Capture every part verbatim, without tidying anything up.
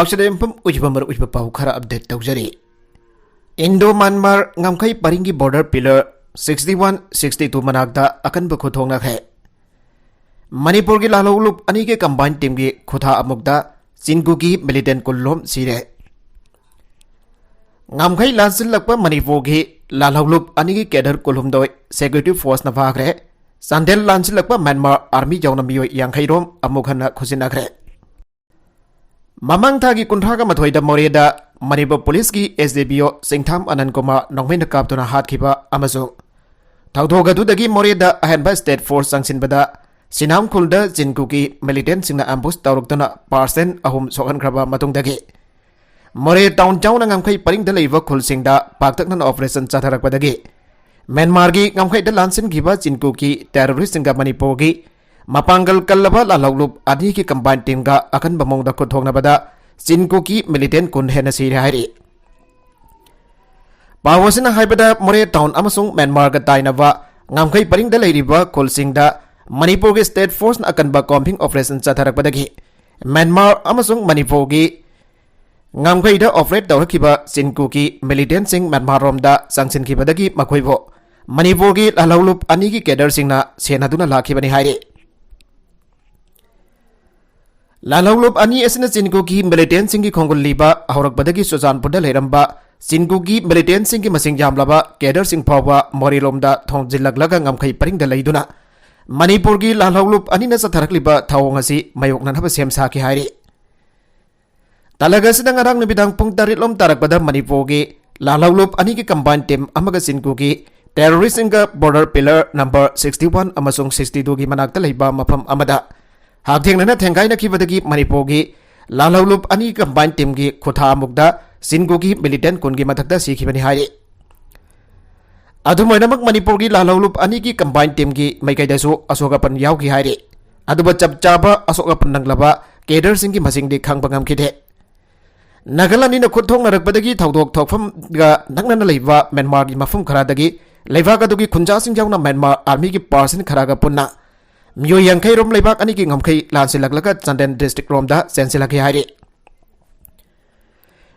ꯑꯁꯤꯗ ꯌꯨꯝꯐꯝ ꯑꯣꯏꯕ ꯃꯔꯨꯑꯣꯏꯕ ꯄꯥꯎ ꯈꯔ update ꯇꯧꯖꯔꯤ꯫ Indo Myanmar ꯉꯝꯈꯩ ꯄꯔꯤꯡꯒꯤ border pillar sixty one, sixty two ꯃꯅꯥꯛꯇ ꯑꯀꯟꯕ ꯈꯨꯠꯊꯣꯛꯅꯈ꯭ꯔꯦ꯫ ꯃꯅꯤꯄꯨꯔꯒꯤ ꯂꯥꯜꯍꯧꯂꯨꯞ ꯑꯅꯤꯒꯤ combine teamꯒꯤ ꯈꯨꯊꯥ ꯑꯃꯨꯛꯇ ꯆꯤꯟꯀꯨꯀꯤ militant ꯀꯨꯟꯂꯣꯝ ꯁꯤꯔꯦ꯫ ꯉꯝꯈꯩ ꯂꯥꯟꯁꯤꯜꯂꯛꯄ ꯃꯅꯤꯄꯨꯔꯒꯤ ꯂꯥꯜꯍꯧꯂꯨꯞ ꯑꯅꯤꯒꯤ cadre ꯀꯨꯟꯍꯨꯝꯗꯣꯏ security forceꯅ ꯐꯥꯈ꯭ꯔꯦ꯫ ꯆꯥꯟꯗꯦꯜ ꯂꯥꯟꯁꯤꯜꯂꯛꯄ Myanmar army ꯌꯥꯎꯅ ꯃꯤꯑꯣꯏ ꯌꯥꯡꯈꯩ ꯔꯣꯝ ꯑꯃꯨꯛ ꯍꯟꯅ ꯈꯨꯠꯁꯤꯟꯅꯈ꯭ꯔꯦ꯫ ꯃꯃꯥꯡ ꯊꯥꯒꯤ ꯀꯨꯟꯊ꯭ꯔꯥꯒ ꯃꯥꯊꯣꯏꯗ ꯃꯣꯔꯦꯗ ꯃꯅꯤꯄꯨꯔ ꯄꯨꯂꯤꯁꯀꯤ S D P O ꯁꯤꯡꯊꯥꯝ ꯑꯅꯟ Kumar ꯅꯣꯡꯃꯩꯅ ꯀꯥꯞꯇꯨꯅ ꯍꯥꯠꯈꯤꯕ ꯑꯃꯁꯨꯡ ꯊꯧꯗꯣꯛ ꯑꯗꯨꯗꯒꯤ ꯃꯣꯔꯦꯗ ꯑꯍꯦꯟꯕ state force ꯆꯪꯁꯤꯟꯕꯗ ꯁꯤꯅꯥꯝ ꯈꯨꯜꯗ ꯆꯤꯟꯀꯨꯀꯤ militantꯁꯤꯡꯅ ambush ꯇꯧꯔꯛꯇꯨꯅ person ꯑꯍꯨꯝ ꯁꯣꯛꯍꯟꯈ꯭ꯔꯕ ꯃꯇꯨꯡꯗꯒꯤ ꯃꯣꯔꯦ town ꯌꯥꯎꯅ ꯉꯝꯈꯩ ꯄꯔꯤꯡꯗ ꯂꯩꯕ ꯈꯨꯜꯁꯤꯡꯗ ꯄꯥꯛꯇꯛꯅꯅ operation ꯆꯠꯊꯔꯛꯄꯗꯒꯤ ꯃ꯭ꯌꯥꯟꯃꯥꯔꯒꯤ ꯉꯝꯈꯩꯗ ꯂꯥꯟꯁꯤꯟꯈꯤꯕ ꯆꯤꯟꯀꯨꯀꯤ terroristꯁꯤꯡꯒ ꯃꯅꯤꯄꯨꯔꯒꯤ ꯃꯄꯥꯡꯒꯜ ꯀꯜꯂꯕ ꯂꯥꯜꯍꯧꯂꯨꯞ ꯑꯅꯤꯒꯤ combine teamꯒ ꯑꯀꯟꯕ ꯃꯑꯣꯡꯗ ꯈꯨꯠꯊꯣꯛꯅꯕꯗ ꯆꯤꯟꯀꯨꯀꯤ militant ꯀꯨꯟ ꯍꯦꯟꯅ ꯁꯤꯔꯦ ꯍꯥꯏꯔꯤ꯫ ꯄꯥꯎ ꯑꯁꯤꯅ ꯍꯥꯏꯕꯗ ꯃꯣꯔꯦ town ꯑꯃꯁꯨꯡ ꯃ꯭ꯌꯥꯟꯃꯥꯔꯒ ꯇꯥꯏꯅꯕ ꯉꯝꯈꯩ ꯄꯔꯤꯡꯗ ꯂꯩꯔꯤꯕ ꯈꯨꯜꯁꯤꯡꯗ ꯃꯅꯤꯄꯨꯔꯒꯤ state forceꯅ ꯑꯀꯟꯕ combing operation ꯆꯠꯊꯔꯛꯄꯗꯒꯤ ꯃ꯭ꯌꯥꯟꯃꯥꯔ ꯑꯃꯁꯨꯡ ꯃꯅꯤꯄꯨꯔꯒꯤ ꯉꯝꯈꯩꯗ operate ꯇꯧꯔꯛꯈꯤꯕ ꯆꯤꯟꯀꯨꯀꯤ militantꯁꯤꯡ ꯃ꯭ꯌꯥꯟꯃꯥꯔ ꯔꯣꯝꯗ ꯆꯪꯁꯤꯟꯈꯤꯕꯗꯒꯤ ꯃꯈꯣꯏꯕꯨ ꯃꯅꯤꯄꯨꯔꯒꯤ ꯂꯥꯜꯍꯧꯂꯨꯞ ꯑꯅꯤꯒꯤ cadreꯁꯤꯡꯅ ꯁꯦꯟꯅꯗꯨꯅ ꯂꯥꯛꯈꯤꯕꯅꯤ ꯍꯥꯏꯔꯤ꯫ ꯂꯥꯜꯍꯧꯂꯨꯞ ꯑꯅꯤ ꯑꯁꯤꯅ ꯆꯤꯟꯀꯨꯀꯤ militantꯁꯤꯡꯒꯤ ꯈꯣꯡꯒꯨꯜ ꯂꯤꯕ ꯍꯧꯔꯛꯄꯗꯒꯤ ꯆꯨꯔꯆꯥꯟꯄꯨꯔꯗ ꯂꯩꯔꯝꯕ ꯆꯤꯟꯀꯨꯀꯤ militantꯁꯤꯡꯒꯤ ꯃꯁꯤꯡ ꯌꯥꯝꯂꯕ cadreꯁꯤꯡ ꯐꯥꯎꯕ ꯃꯣꯔꯦꯂꯣꯝꯗ ꯊꯣꯡꯖꯤꯜꯂꯛꯂꯒ ꯉꯝꯈꯩ ꯄꯔꯤꯡꯗ ꯂꯩꯗꯨꯅ ꯃꯅꯤꯄꯨꯔꯒꯤ ꯂꯥꯜꯍꯧꯂꯨꯞ ꯑꯅꯤꯅ ꯆꯠꯊꯔꯛꯂꯤꯕ ꯊꯧꯑꯣꯡ ꯑꯁꯤ ꯃꯥꯌꯣꯛꯅꯅꯕ ꯁꯦꯝ ꯁꯥꯈꯤ ꯍꯥꯏꯔꯤ꯫ ꯇꯂꯒ ꯑꯁꯤꯗ ꯉꯔꯥꯡ ꯅꯨꯃꯤꯗꯥꯡ ꯄꯨꯡ ꯇꯔꯦꯠ ꯂꯣꯝ ꯇꯥꯔꯛꯄꯗ ꯃꯅꯤꯄꯨꯔꯒꯤ ꯂꯥꯜꯍꯧꯂꯨꯞ ꯑꯅꯤꯒꯤ combine team ꯑꯃꯒ ꯆꯤꯟꯀꯨꯀꯤ terroristꯁꯤꯡꯒ border pillar number sixty one ꯑꯃꯁꯨꯡ sixty twoꯒꯤ ꯃꯅꯥꯛꯇ ꯂꯩꯕ ꯃꯐꯝ ꯑꯃꯗ ꯍꯛꯊꯦꯡꯅꯅ ꯊꯦꯡꯒꯥꯏꯅꯈꯤꯕꯗꯒꯤ ꯃꯅꯤꯄꯨꯔꯒꯤ ꯂꯥꯜꯍꯧꯂꯨꯞ ꯑꯅꯤ combine teamꯒꯤ ꯈꯨꯊꯥ ꯑꯃꯨꯛꯇ ꯆꯤꯟꯀꯨꯀꯤ militant ꯀꯨꯟꯒꯤ ꯃꯊꯛꯇ ꯁꯤꯈꯤꯕꯅꯤ ꯍꯥꯏꯔꯤ꯫ ꯑꯗꯨꯝ ꯑꯣꯏꯅꯃꯛ ꯃꯅꯤꯄꯨꯔꯒꯤ ꯂꯥꯜꯍꯧꯂꯨꯞ ꯑꯅꯤꯒꯤ combine teamꯒꯤ ꯃꯥꯏꯀꯩꯗꯁꯨ ꯑꯁꯣꯛ ꯑꯄꯟ ꯌꯥꯎꯈꯤ ꯍꯥꯏꯔꯤ꯫ ꯑꯗꯨꯕꯨ ꯆꯞ ꯆꯥꯕ ꯑꯁꯣꯛ ꯑꯄꯟ ꯅꯪꯂꯕ cadreꯁꯤꯡꯒꯤ ꯃꯁꯤꯡꯗꯤ ꯈꯪꯕ ꯉꯝꯈꯤꯗꯦ꯫ ꯅꯥꯒꯜ ꯑꯅꯤꯅ ꯈꯨꯠ ꯊꯣꯛꯅꯔꯛꯄꯗꯒꯤ ꯊꯧꯗꯣꯛ ꯊꯣꯛꯐꯝꯒ ꯅꯛꯅꯅ ꯂꯩꯕ ꯃ꯭ꯌꯥꯟꯃꯥꯔꯒꯤ ꯃꯐꯝ ꯈꯔꯗꯒꯤ ꯂꯩꯕꯥꯛ ꯑꯗꯨꯒꯤ ꯈꯨꯟꯖꯥꯁꯤꯡ ꯌꯥꯎꯅ ꯃ꯭ꯌꯥꯟꯃꯥꯔ armyꯒꯤ person ꯈꯔꯒ ꯄꯨꯟꯅ ꯃꯤꯑꯣꯏ ꯌꯥꯡꯈꯩ ꯔꯣꯝ ꯂꯩꯕꯥꯛ ꯑꯅꯤꯒꯤ ꯉꯝꯈꯩ ꯂꯥꯟꯁꯤꯜꯂꯛꯂꯒ ꯆꯥꯟꯗꯦꯜ district ꯔꯣꯝꯗ ꯆꯦꯟꯁꯤꯜꯂꯛꯈꯤ ꯍꯥꯏꯔꯤ꯫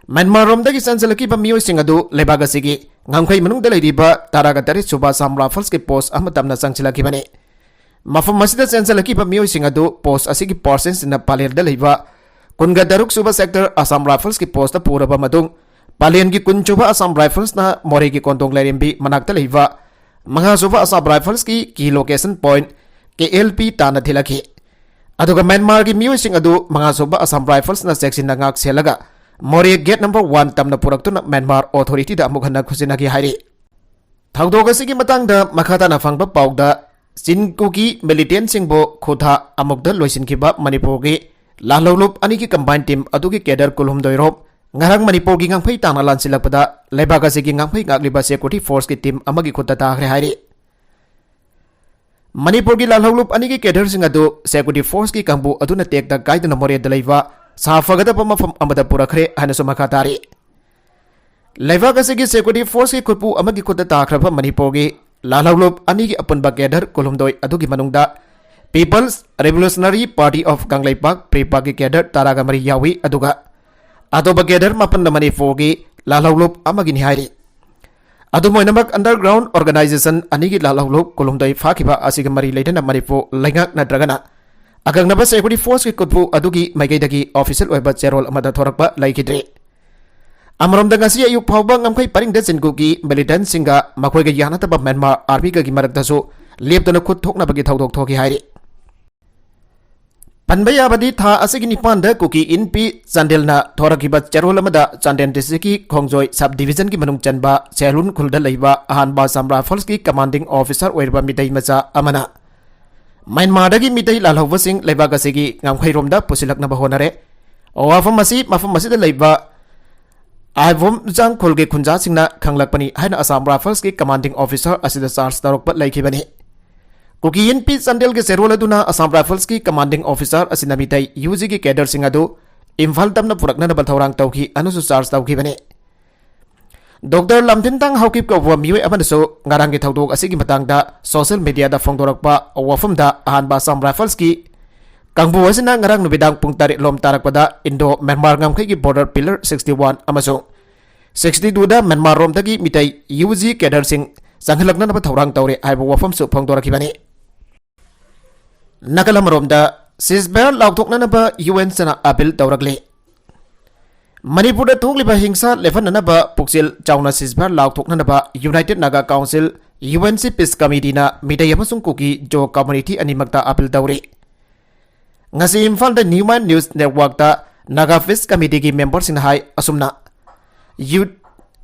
ꯃ꯭ꯌꯥꯟꯃꯥꯔ ꯔꯣꯝꯗꯒꯤ ꯆꯦꯟꯁꯤꯜꯂꯛꯈꯤꯕ ꯃꯤꯑꯣꯏꯁꯤꯡ ꯑꯗꯨ ꯂꯩꯕꯥꯛ ꯑꯁꯤꯒꯤ ꯉꯝꯈꯩ ꯃꯅꯨꯡꯗ ꯂꯩꯔꯤꯕ ꯇꯔꯥꯒ ꯇꯔꯦꯠ ꯁꯨꯕ ꯑꯁꯥꯝ ꯔꯥꯏꯐꯜꯁꯀꯤ ꯄꯣꯁ ꯑꯃ ꯇꯝꯅ ꯆꯪꯁꯤꯜꯂꯛꯈꯤꯕꯅꯤ꯫ ꯃꯐꯝ ꯑꯁꯤꯗ ꯆꯦꯟꯁꯤꯜꯂꯛꯈꯤꯕ ꯃꯤꯑꯣꯏꯁꯤꯡ ꯑꯗꯨ ꯄꯣꯁ ꯑꯁꯤꯒꯤ ꯄꯥꯔꯁꯟꯁꯤꯡꯅ ꯄꯥꯂꯦꯟꯗ ꯂꯩꯕ ꯀꯨꯟꯒ ꯇꯔꯨꯛ ꯁꯨꯕ ꯁꯦꯛꯇꯔ ꯑꯁꯥꯝ ꯔꯥꯏꯐꯜꯁꯀꯤ ꯄꯣꯁꯇ ꯄꯨꯔꯕ ꯃꯇꯨꯡ, ꯄꯥꯂꯦꯟꯒꯤ ꯀꯨꯟ ꯁꯨꯕ ꯑꯁꯥꯝ ꯔꯥꯏꯐꯜꯁꯅ ꯃꯣꯔꯦꯒꯤ ꯀꯣꯟꯗꯣꯡ ꯂꯥꯏꯔꯦꯝꯕꯤ ꯃꯅꯥꯛꯇ ꯂꯩꯕ ꯃꯉꯥ ꯁꯨꯕ ꯑꯁꯥꯝ ꯔꯥꯏꯐꯜꯁꯀꯤ ꯀꯤ ꯂꯣꯀꯦꯁꯟ ꯄꯣꯏꯟꯠ ꯀꯦ ꯑꯦꯜ ꯄꯤ ꯇꯥꯟꯅ ꯊꯤꯜꯂꯛꯈꯤ꯫ ꯑꯗꯨꯒ ꯃ꯭ꯌꯥꯟꯃꯥꯔꯒꯤ ꯃꯤꯑꯣꯏꯁꯤꯡ ꯑꯗꯨ ꯃꯉꯥ ꯁꯨꯕ ꯑꯁꯥꯝ ꯔꯥꯏꯐꯜꯁꯅ ꯆꯦꯛꯁꯤꯟꯅ ꯉꯥꯛ ꯁꯦꯜꯂꯒ ꯃꯣꯔꯦ ꯒꯦꯠ ꯅꯝꯕꯔ ꯋꯥꯟ ꯇꯝꯅ ꯄꯨꯔꯛꯇꯨꯅ ꯃ꯭ꯌꯥꯟꯃꯥꯔ ꯑꯣꯊꯣꯔꯤꯇꯤꯗ ꯑꯃꯨꯛ ꯍꯟꯅ ꯈꯨꯠꯁꯤꯟꯅꯈꯤ ꯍꯥꯏꯔꯤ꯫ ꯊꯧꯗꯣꯛ ꯑꯁꯤꯒꯤ ꯃꯇꯥꯡꯗ ꯃꯈꯥ ꯇꯥꯅ ꯐꯪꯕ ꯄꯥꯎꯗ, ꯆꯤꯟ ꯀꯨꯀꯤ ꯃꯤꯂꯤꯇꯦꯟꯠꯁꯤꯡꯕꯨ ꯈꯨꯊꯥ ꯑꯃꯨꯛꯇ ꯂꯣꯏꯁꯤꯟꯈꯤꯕ ꯃꯅꯤꯄꯨꯔꯒꯤ ꯂꯥꯜꯍꯧꯂꯨꯞ ꯑꯅꯤꯒꯤ ꯀꯝꯕꯥꯏꯟ ꯇꯤꯝ ꯑꯗꯨꯒꯤ ꯀꯦꯗꯔ ꯀꯨꯟꯍꯨꯝꯗꯣꯏ ꯔꯣꯝ ꯉꯔꯥꯡ ꯃꯅꯤꯄꯨꯔꯒꯤ ꯉꯝꯈꯩ ꯇꯥꯡꯅ ꯂꯥꯟꯁꯤꯜꯂꯛꯄꯗ ꯂꯩꯕꯥꯛ ꯑꯁꯤꯒꯤ ꯉꯝꯈꯩ ꯉꯥꯛꯂꯤꯕ ꯁꯦꯀ꯭ꯌꯨꯔꯤꯇꯤ ꯐꯣꯔꯁꯀꯤ ꯇꯤꯝ ꯑꯃꯒꯤ ꯈꯨꯠꯇ ꯇꯥꯈ꯭ꯔꯦ ꯍꯥꯏꯔꯤ꯫ ꯃꯅꯤꯄꯨꯔꯒꯤ ꯂꯥꯜꯍꯧꯂꯨꯞ ꯑꯅꯤꯒꯤ ꯀꯦꯗꯔꯁꯤꯡ ꯑꯗꯨ ꯁꯦꯀ꯭ꯌꯨꯔꯤꯇꯤ ꯐꯣꯔꯁꯀꯤ ꯀꯥꯡꯕꯨ ꯑꯗꯨꯅ ꯇꯦꯛꯇ ꯀꯥꯏꯗꯅ ꯃꯣꯔꯦꯗ ꯂꯩꯕ ꯁꯥ ꯐꯒꯗꯕ ꯃꯐꯝ ꯑꯃꯗ ꯄꯨꯔꯛꯈ꯭ꯔꯦ ꯍꯥꯏꯅꯁꯨ ꯃꯈꯥ ꯇꯥꯔꯤ꯫ ꯂꯩꯕꯥꯛ ꯑꯁꯤꯒꯤ ꯁꯦꯀ꯭ꯌꯨꯔꯤꯇꯤ ꯐꯣꯔꯁꯀꯤ ꯈꯨꯠꯄꯨ ꯑꯃꯒꯤ ꯈꯨꯠꯇ ꯇꯥꯈ꯭ꯔꯕ ꯃꯅꯤꯄꯨꯔꯒꯤ ꯂꯥꯜꯍꯧꯂꯨꯞ ꯑꯅꯤꯒꯤ ꯑꯄꯨꯟꯕ ꯀꯦꯗꯔ ꯀꯨꯟꯍꯨꯝꯗꯣꯏ ꯑꯗꯨꯒꯤ ꯃꯅꯨꯡꯗ People's Revolutionary Party of Kangleipak, ꯄ꯭ꯔꯦꯄꯥꯛꯀꯤ ꯀꯦꯗꯔ ꯇꯔꯥꯒ ꯃꯔꯤ ꯌꯥꯎꯏ, ꯑꯗꯨꯒ ꯑꯇꯣꯞꯄ ꯀꯦꯗꯔ ꯃꯥꯄꯟꯅ ꯃꯅꯤꯄꯨꯔꯒꯤ ꯂꯥꯜꯍꯧꯂꯨꯞ ꯑꯃꯒꯤꯅꯤ ꯍꯥꯏꯔꯤ꯫ ꯑꯗꯨꯝ ꯑꯣꯏꯅꯃꯛ, ꯑꯟꯗꯔꯒ꯭ꯔꯥꯎꯟ ꯑꯣꯔꯒꯅꯥꯏꯖꯦꯁꯟ ꯑꯅꯤꯒꯤ ꯂꯥꯜꯍꯧꯂꯨꯞ ꯀꯨꯟꯍꯨꯝꯗꯣꯏ ꯐꯥꯈꯤꯕ ꯑꯁꯤꯒ ꯃꯔꯤ ꯂꯩꯅꯅ ꯃꯅꯤꯄꯨꯔ ꯂꯩꯉꯥꯛ ꯅꯠꯇ꯭ꯔꯒꯅ ꯑꯀꯛꯅꯕ ꯁꯦꯀ꯭ꯌꯨꯔꯤꯇꯤ ꯐꯣꯔꯁꯀꯤ ꯈꯨꯠꯄꯨ ꯑꯗꯨꯒꯤ ꯃꯥꯏꯀꯩꯗꯒꯤ ꯑꯣꯐꯤꯁꯤꯌꯦꯜ ꯑꯣꯏꯕ ꯆꯦꯔꯣꯜ ꯑꯃꯗ ꯊꯣꯔꯛꯄ ꯂꯩꯈꯤꯗ꯭ꯔꯤ꯫ ꯑꯃꯔꯣꯝꯗ, ꯉꯁꯤ ꯑꯌꯨꯛ ꯐꯥꯎꯕ ꯉꯝꯈꯩ ꯄꯔꯤꯡꯗ ꯆꯤꯟ ꯀꯨꯀꯤ ꯃꯤꯂꯤꯇꯦꯟꯠꯁꯤꯡꯒ ꯃꯈꯣꯏꯒ ꯌꯥꯅꯗꯕ ꯃ꯭ꯌꯥꯟꯃꯥꯔ ꯑꯥꯔꯃꯤꯒꯒꯤ ꯃꯔꯛꯇꯁꯨ ꯂꯦꯞꯇꯅ ꯈꯨꯠ ꯊꯣꯛꯅꯕꯒꯤ ꯊꯧꯗꯣꯛ ꯊꯣꯛꯈꯤ ꯍꯥꯏꯔꯤ꯫ ꯄꯟꯕ ꯌꯥꯕꯗꯤ, ꯊꯥ ꯑꯁꯤꯒꯤ ꯅꯤꯄꯥꯟꯗ ꯀꯨꯀꯤ ꯏꯟꯄꯤ ꯆꯥꯟꯗꯦꯜꯅ ꯊꯣꯔꯛꯈꯤꯕ ꯆꯦꯔꯣꯜ ꯑꯃꯗ ꯆꯥꯟꯗꯦꯜ ꯗꯤꯁꯇ꯭ꯔꯤꯛꯀꯤ ꯈꯣꯡꯖꯣꯏ ꯁꯕ ꯗꯤꯕꯤꯖꯟꯒꯤ ꯃꯅꯨꯡ ꯆꯟꯕ ꯁꯦꯂꯨꯟ ꯈꯨꯜꯗ ꯂꯩꯕ ꯑꯍꯥꯟꯕ ꯑꯁꯥꯝ ꯔꯥꯏꯐꯜꯁꯀꯤ ꯀꯃꯥꯟꯗꯤꯡ ꯑꯣꯐꯤꯁꯥꯔ ꯑꯣꯏꯔꯤꯕ ꯃꯤꯇꯩ ꯃꯆꯥ ꯑꯃꯅ ꯃ꯭ꯌꯥꯟꯃꯥꯔꯗꯒꯤ ꯃꯤꯇꯩ ꯂꯥꯜꯍꯧꯕꯁꯤꯡ ꯂꯩꯕꯥꯛ ꯑꯁꯤꯒꯤ ꯉꯝꯈꯩꯔꯣꯝꯗ ꯄꯨꯁꯤꯜꯂꯛꯅꯕ ꯍꯣꯠꯅꯔꯦ꯫ ꯋꯥꯐꯝ ꯑꯁꯤ ꯃꯐꯝ ꯑꯁꯤꯗ ꯂꯩꯕ ꯑꯥꯏꯕꯣꯝ ꯖꯥꯡ ꯈꯨꯜꯒꯤ ꯈꯨꯟꯖꯥꯁꯤꯡꯅ ꯈꯪꯂꯛꯄꯅꯤ ꯍꯥꯏꯅ ꯑꯁꯥꯝ ꯔꯥꯏꯐꯜꯁꯀꯤ ꯀꯃꯥꯟꯗꯤꯡ ꯑꯣꯐꯤꯁꯥꯔ ꯑꯁꯤꯗ ꯆꯥꯔꯖ ꯇꯧꯔꯛꯄ ꯂꯩꯈꯤꯕꯅꯤ꯫ ꯀꯨꯀꯤ ꯏꯟꯄꯤ ꯆꯥꯟꯗꯦꯜꯒꯤ ꯆꯦꯔꯣꯜ ꯑꯗꯨꯅ ꯑꯁꯥꯝ ꯔꯥꯏꯐꯜꯁꯀꯤ ꯀꯃꯥꯟꯗꯤꯡ ꯑꯣꯐꯤꯁꯥꯔ ꯑꯁꯤꯅ ꯃꯤꯇꯩ ꯌꯨ ꯖꯤꯒꯤ ꯀꯦꯗꯔꯁꯤꯡ ꯑꯗꯨ ꯏꯝꯐꯥꯜ ꯇꯝꯅ ꯄꯨꯔꯛꯅꯅꯕ ꯊꯧꯔꯥꯡ ꯇꯧꯈꯤ ꯑꯃꯁꯨ ꯆꯥꯔꯖ ꯇꯧꯈꯤꯕꯅꯤ꯫ ꯗꯣꯛꯇꯔ ꯂꯝꯊꯤꯟꯇꯥꯡ ꯍꯥꯎꯀꯤꯞ ꯀꯧꯕ ꯃꯤꯑꯣꯏ ꯑꯃꯅꯁꯨ ꯉꯔꯥꯡꯒꯤ ꯊꯧꯗꯣꯛ ꯑꯁꯤꯒꯤ ꯃꯇꯥꯡꯗ ꯁꯣꯁꯤꯌꯦꯜ ꯃꯤꯗꯤꯌꯥꯗ ꯐꯣꯡꯗꯣꯔꯛꯄ ꯋꯥꯐꯝꯗ ꯑꯍꯥꯟꯕ ꯑꯁꯥꯝ ꯔꯥꯏꯐꯜꯁꯀꯤ ꯀꯥꯡꯕꯨ ꯑꯁꯤꯅ ꯉꯔꯥꯡ ꯅꯨꯃꯤꯗꯥꯡ ꯄꯨꯡ ꯇꯔꯦꯠ ꯂꯣꯝ ꯇꯥꯔꯛꯄꯗ Indo Myanmar ꯉꯝꯈꯩꯒꯤ border pillar sixty one ꯑꯃꯁꯨꯡ sixty two ꯗ Myanmar ꯔꯣꯝꯗꯒꯤ Meitei U G cadre ꯁꯤꯡ ꯆꯪꯍꯜꯂꯛꯅꯅꯕ ꯊꯧꯔꯥꯡ ꯇꯧꯔꯦ ꯍꯥꯏꯕ ꯋꯥꯐꯝꯁꯨ ꯐꯣꯡꯗꯣꯔꯛꯈꯤꯕꯅꯤ꯫ ꯅꯥꯀꯜ ꯑꯃꯔꯣꯝꯗ ceasefire ꯂꯥꯎꯊꯣꯛꯅꯅꯕ U N ꯁꯤꯅ appeal ꯇꯧꯔꯛꯂꯤ꯫ ꯃꯅꯤꯄꯨꯔꯗ ꯊꯣꯛꯂꯤꯕ ꯍꯤꯡꯁꯥ ꯂꯦꯞꯍꯟꯅꯅꯕ ꯄꯨꯛꯆꯦꯜ ꯆꯥꯎꯅ ceasefire ꯂꯥꯎꯊꯣꯛꯅꯅꯕ United Naga Council, U N C Peace Committee ꯅ ꯃꯤꯇꯩ ꯑꯃꯁꯨꯡ ꯀꯨꯀꯤ ꯖꯣ community ꯑꯅꯤꯃꯛꯇ appeal ꯇꯧꯔꯤ꯫ ꯉꯁꯤ ꯏꯝꯐꯥꯜꯗ Newman News Network ꯇ Naga Peace Committee ꯒꯤ member ꯁꯤꯡꯅ ꯍꯥꯏ ꯑꯁꯨꯝꯅ, "ꯌꯨ-,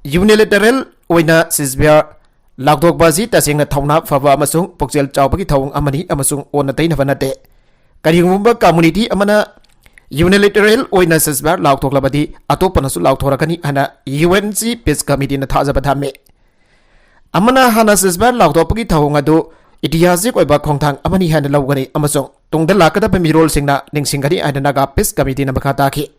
unilateral ꯑꯣꯏꯅ ceasefire ꯂꯥꯎꯊꯣꯛꯄ ꯑꯁꯤ ꯇꯁꯦꯡꯅ ꯊꯧꯅꯥ ꯐꯕ ꯑꯃꯁꯨꯡ ꯄꯨꯛꯆꯦꯜ ꯆꯥꯎꯕꯒꯤ ꯊꯧꯑꯣꯡ ꯑꯃꯅꯤ ꯑꯃꯁꯨꯡ ꯑꯣꯟꯅ ꯇꯩꯅꯕ ꯅꯠꯇꯦ꯫ ꯀꯔꯤꯒꯨꯝꯕ community ꯑꯃꯅ unilateral ꯑꯣꯏꯅ ceasefire ꯂꯥꯎꯊꯣꯛꯂꯕꯗꯤ ꯑꯇꯣꯞꯄꯅꯁꯨ ꯂꯥꯎꯊꯣꯔꯛꯀꯅꯤ ꯍꯥꯏꯅ U N C Peace Committee ꯅ ꯊꯥꯖꯕ ꯊꯝꯃꯤ꯫ ꯑꯃꯅ ꯍꯥꯟꯅ ceasefire ꯂꯥꯎꯊꯣꯛꯄꯒꯤ ꯊꯧꯑꯣꯡ ꯑꯗꯨ ꯏꯇꯤꯍꯥꯁꯤꯛ ꯑꯣꯏꯕ ꯈꯣꯡꯊꯥꯡ ꯑꯃꯅꯤ ꯍꯥꯏꯅ ꯂꯧꯒꯅꯤ ꯑꯃꯁꯨꯡ ꯇꯨꯡꯗ ꯂꯥꯛꯀꯗꯕ ꯃꯤꯔꯣꯜꯁꯤꯡꯅ ꯅꯤꯡꯁꯤꯡꯒꯅꯤ" ꯍꯥꯏꯅ Naga Peace Committee ꯅ ꯃꯈꯥ ꯇꯥꯈꯤ꯫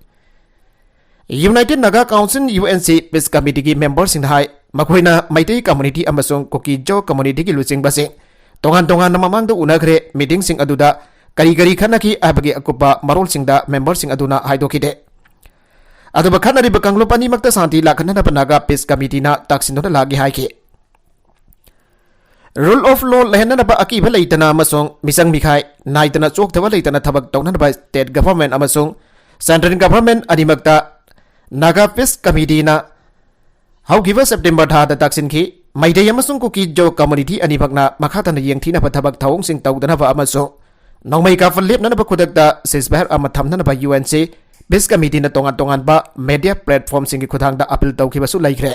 United Naga Council, U N C Peace Committee ꯒꯤ member ꯁꯤꯡꯅ ꯍꯥꯏ, ꯃꯈꯣꯏꯅ ꯃꯩꯇꯩ community ꯑꯃꯁꯨꯡ ꯀꯨꯀꯤ ꯖꯣ community ꯒꯤ ꯂꯨꯆꯤꯡꯕꯁꯤꯡ ꯇꯣꯉꯥꯟ ꯇꯣꯉꯥꯟꯅ ꯃꯃꯥꯡꯗ ꯎꯅꯈ꯭ꯔꯦ꯫ Meeting ꯁꯤꯡ ꯑꯗꯨꯗ ꯀꯔꯤ ꯀꯔꯤ ꯈꯟꯅꯈꯤ ꯍꯥꯏꯕꯒꯤ ꯑꯀꯨꯞꯄ ꯃꯔꯣꯜꯁꯤꯡꯗ member ꯁꯤꯡ ꯑꯗꯨꯅ ꯍꯥꯏꯗꯣꯛꯈꯤꯗꯦ꯫ ꯑꯗꯨꯕꯨ ꯈꯟꯅꯔꯤꯕ ꯀꯥꯡꯂꯨꯞ ꯑꯅꯤꯃꯛꯇ ꯁꯥꯟꯇꯤ ꯂꯥꯛꯍꯟꯅꯅꯕ Naga Peace Committee ꯅ ꯇꯥꯛꯁꯤꯟꯗꯨꯅ ꯂꯥꯛꯂꯤ ꯍꯥꯏꯈꯤ꯫ Rule of law ꯂꯩꯍꯟꯅꯅꯕ ꯑꯀꯤꯕ ꯂꯩꯇꯅ ꯑꯃꯁꯨꯡ ꯃꯤꯆꯪ ꯃꯤꯈꯥꯏ ꯅꯥꯏꯗꯅ ꯆꯣꯛꯊꯕ ꯂꯩꯇꯅ ꯊꯕꯛ ꯇꯧꯅꯅꯕ state government ꯑꯃꯁꯨꯡ central government ꯑꯅꯤꯃꯛꯇ Naga Peace Committee ꯅ ꯍꯧꯈꯤꯕ September ꯊꯥꯗ ꯇꯥꯛꯁꯤꯟꯈꯤ꯫ ꯃꯩꯇꯩ ꯑꯃꯁꯨꯡ ꯀꯨꯀꯤ ꯖꯣ community ꯑꯅꯤꯃꯛꯅ ꯃꯈꯥ ꯇꯥꯅ ꯌꯦꯡꯊꯤꯅꯕ ꯊꯕꯛ ꯊꯧꯑꯣꯡꯁꯤꯡ ꯇꯧꯗꯅꯕ ꯑꯃꯁꯨꯡ ꯅꯣꯡꯃꯩ ꯀꯥꯞꯄ ꯂꯦꯞꯅꯅꯕ ꯈꯨꯗꯛꯇ ceasefire ꯑꯃ ꯊꯝꯅꯅꯕ U N C Peace Committee ꯅ ꯇꯣꯉꯥꯟ ꯇꯣꯉꯥꯟꯕ media platform ꯁꯤꯡꯒꯤ ꯈꯨꯠꯊꯥꯡꯗ appeal ꯇꯧꯈꯤꯕꯁꯨ ꯂꯩꯈ꯭ꯔꯦ꯫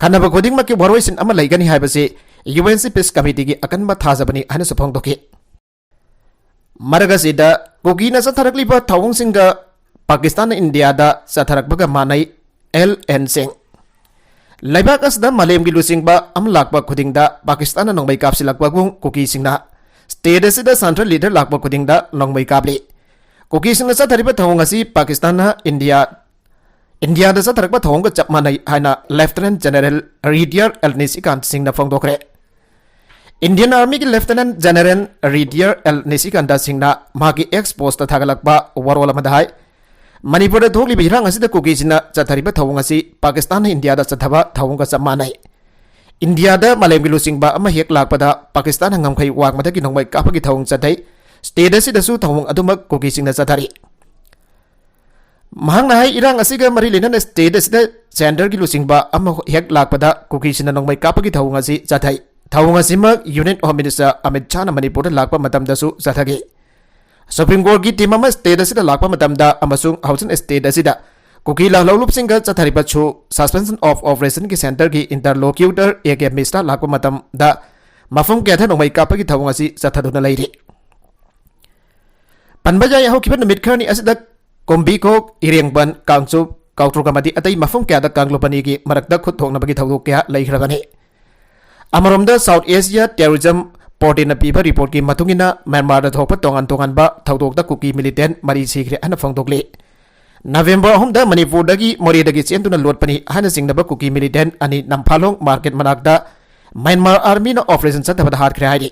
ꯈꯟꯅꯕ ꯈꯨꯗꯤꯡꯃꯛꯀꯤ ꯋꯥꯔꯣꯏꯁꯤꯟ ꯑꯃ ꯂꯩꯒꯅꯤ ꯍꯥꯏꯕꯁꯤ U N C Peace Committee ꯒꯤ ꯑꯀꯟꯕ ꯊꯥꯖꯕꯅꯤ ꯍꯥꯏꯅꯁꯨ ꯐꯣꯡꯗꯣꯛꯈꯤ꯫ ꯃꯔꯛ ꯑꯁꯤꯗ ꯀꯨꯀꯤꯅ ꯆꯠꯊꯔꯛꯂꯤꯕ ꯊꯧꯑꯣꯡꯁꯤꯡꯒ ꯄꯥꯀꯤꯁꯇꯥꯟꯅ ꯏꯟꯗꯤꯌꯥꯗ ꯆꯠꯊꯔꯛꯄꯒ ꯃꯥꯟꯅꯩ꯫ ꯑꯦꯜ ꯑꯦꯟ ꯁꯤꯡ꯫ ꯂꯩꯕꯥꯛ ꯑꯁꯤꯗ ꯃꯥꯂꯦꯝꯒꯤ ꯂꯨꯆꯤꯡꯕ ꯑꯃ ꯂꯥꯛꯄ ꯈꯨꯗꯤꯡꯗ ꯄꯥꯀꯤꯁꯇꯥꯟꯅ ꯅꯣꯡꯃꯩ ꯀꯥꯞꯁꯤꯜꯂꯛꯄꯒꯨꯝ ꯀꯨꯀꯤꯁꯤꯡꯅ state ꯑꯁꯤꯗ central leader ꯂꯥꯛꯄ ꯈꯨꯗꯤꯡꯗ ꯅꯣꯡꯃꯩ ꯀꯥꯞꯂꯤ꯫ ꯀꯨꯀꯤꯁꯤꯡꯅ ꯆꯠꯊꯔꯤꯕ ꯊꯧꯑꯣꯡ ꯑꯁꯤ ꯄꯥꯀꯤꯁꯇꯥꯟꯅ ꯏꯟꯗꯤꯌꯥ, ꯏꯟꯗꯤꯌꯥꯗ ꯆꯠꯊꯔꯛꯄ ꯊꯧꯑꯣꯡꯒ ꯆꯞ ꯃꯥꯟꯅꯩ ꯍꯥꯏꯅ Lieutenant General Retired ꯑꯦꯜ ꯅꯤꯁꯤꯀꯥꯟꯇ ꯁꯤꯡꯅ ꯐꯣꯡꯗꯣꯛꯈ꯭ꯔꯦ꯫ Indian Army ꯒꯤ Lieutenant General Retired L ꯅꯤꯁꯤꯀꯥꯟꯇ ꯁꯤꯡꯅ ꯃꯍꯥꯛꯀꯤ X post ꯇ ꯊꯥꯒꯠꯂꯛꯄ ꯋꯥꯔꯣꯜ ꯑꯃꯗ ꯍꯥꯏ, ꯃꯅꯤꯄꯨꯔꯗ ꯊꯣꯛꯂꯤꯕ ꯏꯔꯥꯡ ꯑꯁꯤꯗ ꯀꯨꯀꯤꯁꯤꯡꯅ ꯆꯠꯊꯔꯤꯕ ꯊꯧꯑꯣꯡ ꯑꯁꯤ ꯄꯥꯀꯤꯁꯇꯥꯟꯅ ꯏꯟꯗꯤꯌꯥꯗ ꯆꯠꯊꯕ ꯊꯧꯑꯣꯡꯒ ꯆꯞ ꯃꯥꯟꯅꯩ꯫ ꯏꯟꯗꯤꯌꯥꯗ ꯃꯥꯂꯦꯝꯒꯤ ꯂꯨꯆꯤꯡꯕ ꯑꯃ ꯍꯦꯛ ꯂꯥꯛꯄꯗ ꯄꯥꯀꯤꯁꯇꯥꯟꯅ ꯉꯝꯈꯩ ꯋꯥꯡꯃꯗꯒꯤ ꯅꯣꯡꯃꯩ ꯀꯥꯞꯄꯒꯤ ꯊꯧꯑꯣꯡ ꯆꯠꯊꯩ꯫ State ꯑꯁꯤꯗꯁꯨ ꯊꯧꯑꯣꯡ ꯑꯗꯨꯃꯛ ꯀꯨꯀꯤꯁꯤꯡꯅ ꯆꯠꯊꯔꯤ꯫ ꯃꯍꯥꯛꯅ ꯍꯥꯏ, ꯏꯔꯥꯡ ꯑꯁꯤꯒ ꯃꯔꯤ ꯂꯩꯅꯅ state ꯑꯁꯤꯗ centre ꯒꯤ ꯂꯨꯆꯤꯡꯕ ꯑꯃ ꯍꯦꯛ ꯂꯥꯛꯄꯗ ꯀꯨꯀꯤꯁꯤꯡꯅ ꯅꯣꯡꯃꯩ ꯀꯥꯞꯄꯒꯤ ꯊꯧꯑꯣꯡ ꯑꯁꯤ ꯆꯠꯊꯩ꯫ ꯊꯧꯑꯣꯡ ꯑꯁꯤꯃꯛ Union Home Minister ꯑꯃꯤꯠ ꯁꯥꯍꯅ ꯃꯅꯤꯄꯨꯔꯗ ꯂꯥꯛꯄ ꯃꯇꯝꯗꯁꯨ ꯆꯠꯊꯈꯤ꯫ Supreme Court ꯀꯤ team ꯑꯃ state ꯑꯁꯤꯗ ꯂꯥꯛꯄ ꯃꯇꯝꯗ ꯑꯃꯁꯨꯡ ꯍꯧꯖꯤꯛ state ꯑꯁꯤꯗ ꯀꯨꯀꯤ ꯂꯥꯜꯍꯧꯂꯨꯞꯁꯤꯡꯒ ꯆꯠꯊꯔꯤꯕ ꯁꯨ suspension of operation ꯒꯤ centre ꯒꯤ interlocutor A K ꯃꯤꯁ꯭ꯔꯥ ꯂꯥꯛꯄ ꯃꯇꯝꯗ ꯃꯐꯝ ꯀꯌꯥꯗ ꯅꯣꯡꯃꯩ ꯀꯥꯞꯄꯒꯤ ꯊꯧꯑꯣꯡ ꯑꯁꯤ ꯆꯠꯊꯗꯨꯅ ꯂꯩꯔꯤ꯫ ꯄꯟꯕ ꯌꯥꯏ, ꯍꯧꯈꯤꯕ ꯅꯨꯃꯤꯠ ꯈꯔꯅꯤ ꯑꯁꯤꯗ ꯀꯣꯝꯕꯤꯈꯣꯛ, ꯏꯔꯦꯡꯕꯟ, ꯀꯥꯡꯆꯨꯞ, ꯀꯥꯎꯇ꯭ꯔꯨꯛ ꯑꯃꯗꯤ ꯑꯇꯩ ꯃꯐꯝ ꯀꯌꯥꯗ ꯀꯥꯡꯂꯨꯞ ꯑꯅꯤꯒꯤ ꯃꯔꯛꯇ ꯈꯨꯠ ꯊꯣꯛꯅꯕꯒꯤ ꯊꯧꯗꯣꯛ ꯀꯌꯥ ꯂꯩꯈ꯭ꯔꯕꯅꯤ꯫ ꯑꯃꯔꯣꯝꯗ South Asia Terrorism Portal ꯅ ꯄꯤꯕ report ꯀꯤ ꯃꯇꯨꯡ ꯏꯟꯅ, ꯃ꯭ꯌꯥꯟꯃꯥꯔꯗ ꯊꯣꯛꯄ ꯇꯣꯉꯥꯟ ꯇꯣꯉꯥꯟꯕ ꯊꯧꯗꯣꯛꯇ ꯀꯨꯀꯤ militant ꯃꯔꯤ ꯁꯤꯈ꯭ꯔꯦ ꯍꯥꯏꯅ ꯐꯣꯡꯗꯣꯛꯂꯤ꯫ November ꯑꯍꯨꯝꯗ ꯃꯅꯤꯄꯨꯔꯗꯒꯤ ꯃꯣꯔꯦꯗꯒꯤ ꯆꯦꯟꯗꯨꯅ ꯂꯣꯠꯄꯅꯤ ꯍꯥꯏꯅ ꯆꯤꯡꯅꯕ ꯀꯨꯀꯤ militant ꯑꯅꯤ ꯅꯝꯐꯥꯂꯣꯡ market ꯃꯅꯥꯛꯇ ꯃ꯭ꯌꯥꯟꯃꯥꯔ army ꯅ operation ꯆꯠꯊꯕꯗ ꯍꯥꯠꯈ꯭ꯔꯦ ꯍꯥꯏꯔꯤ꯫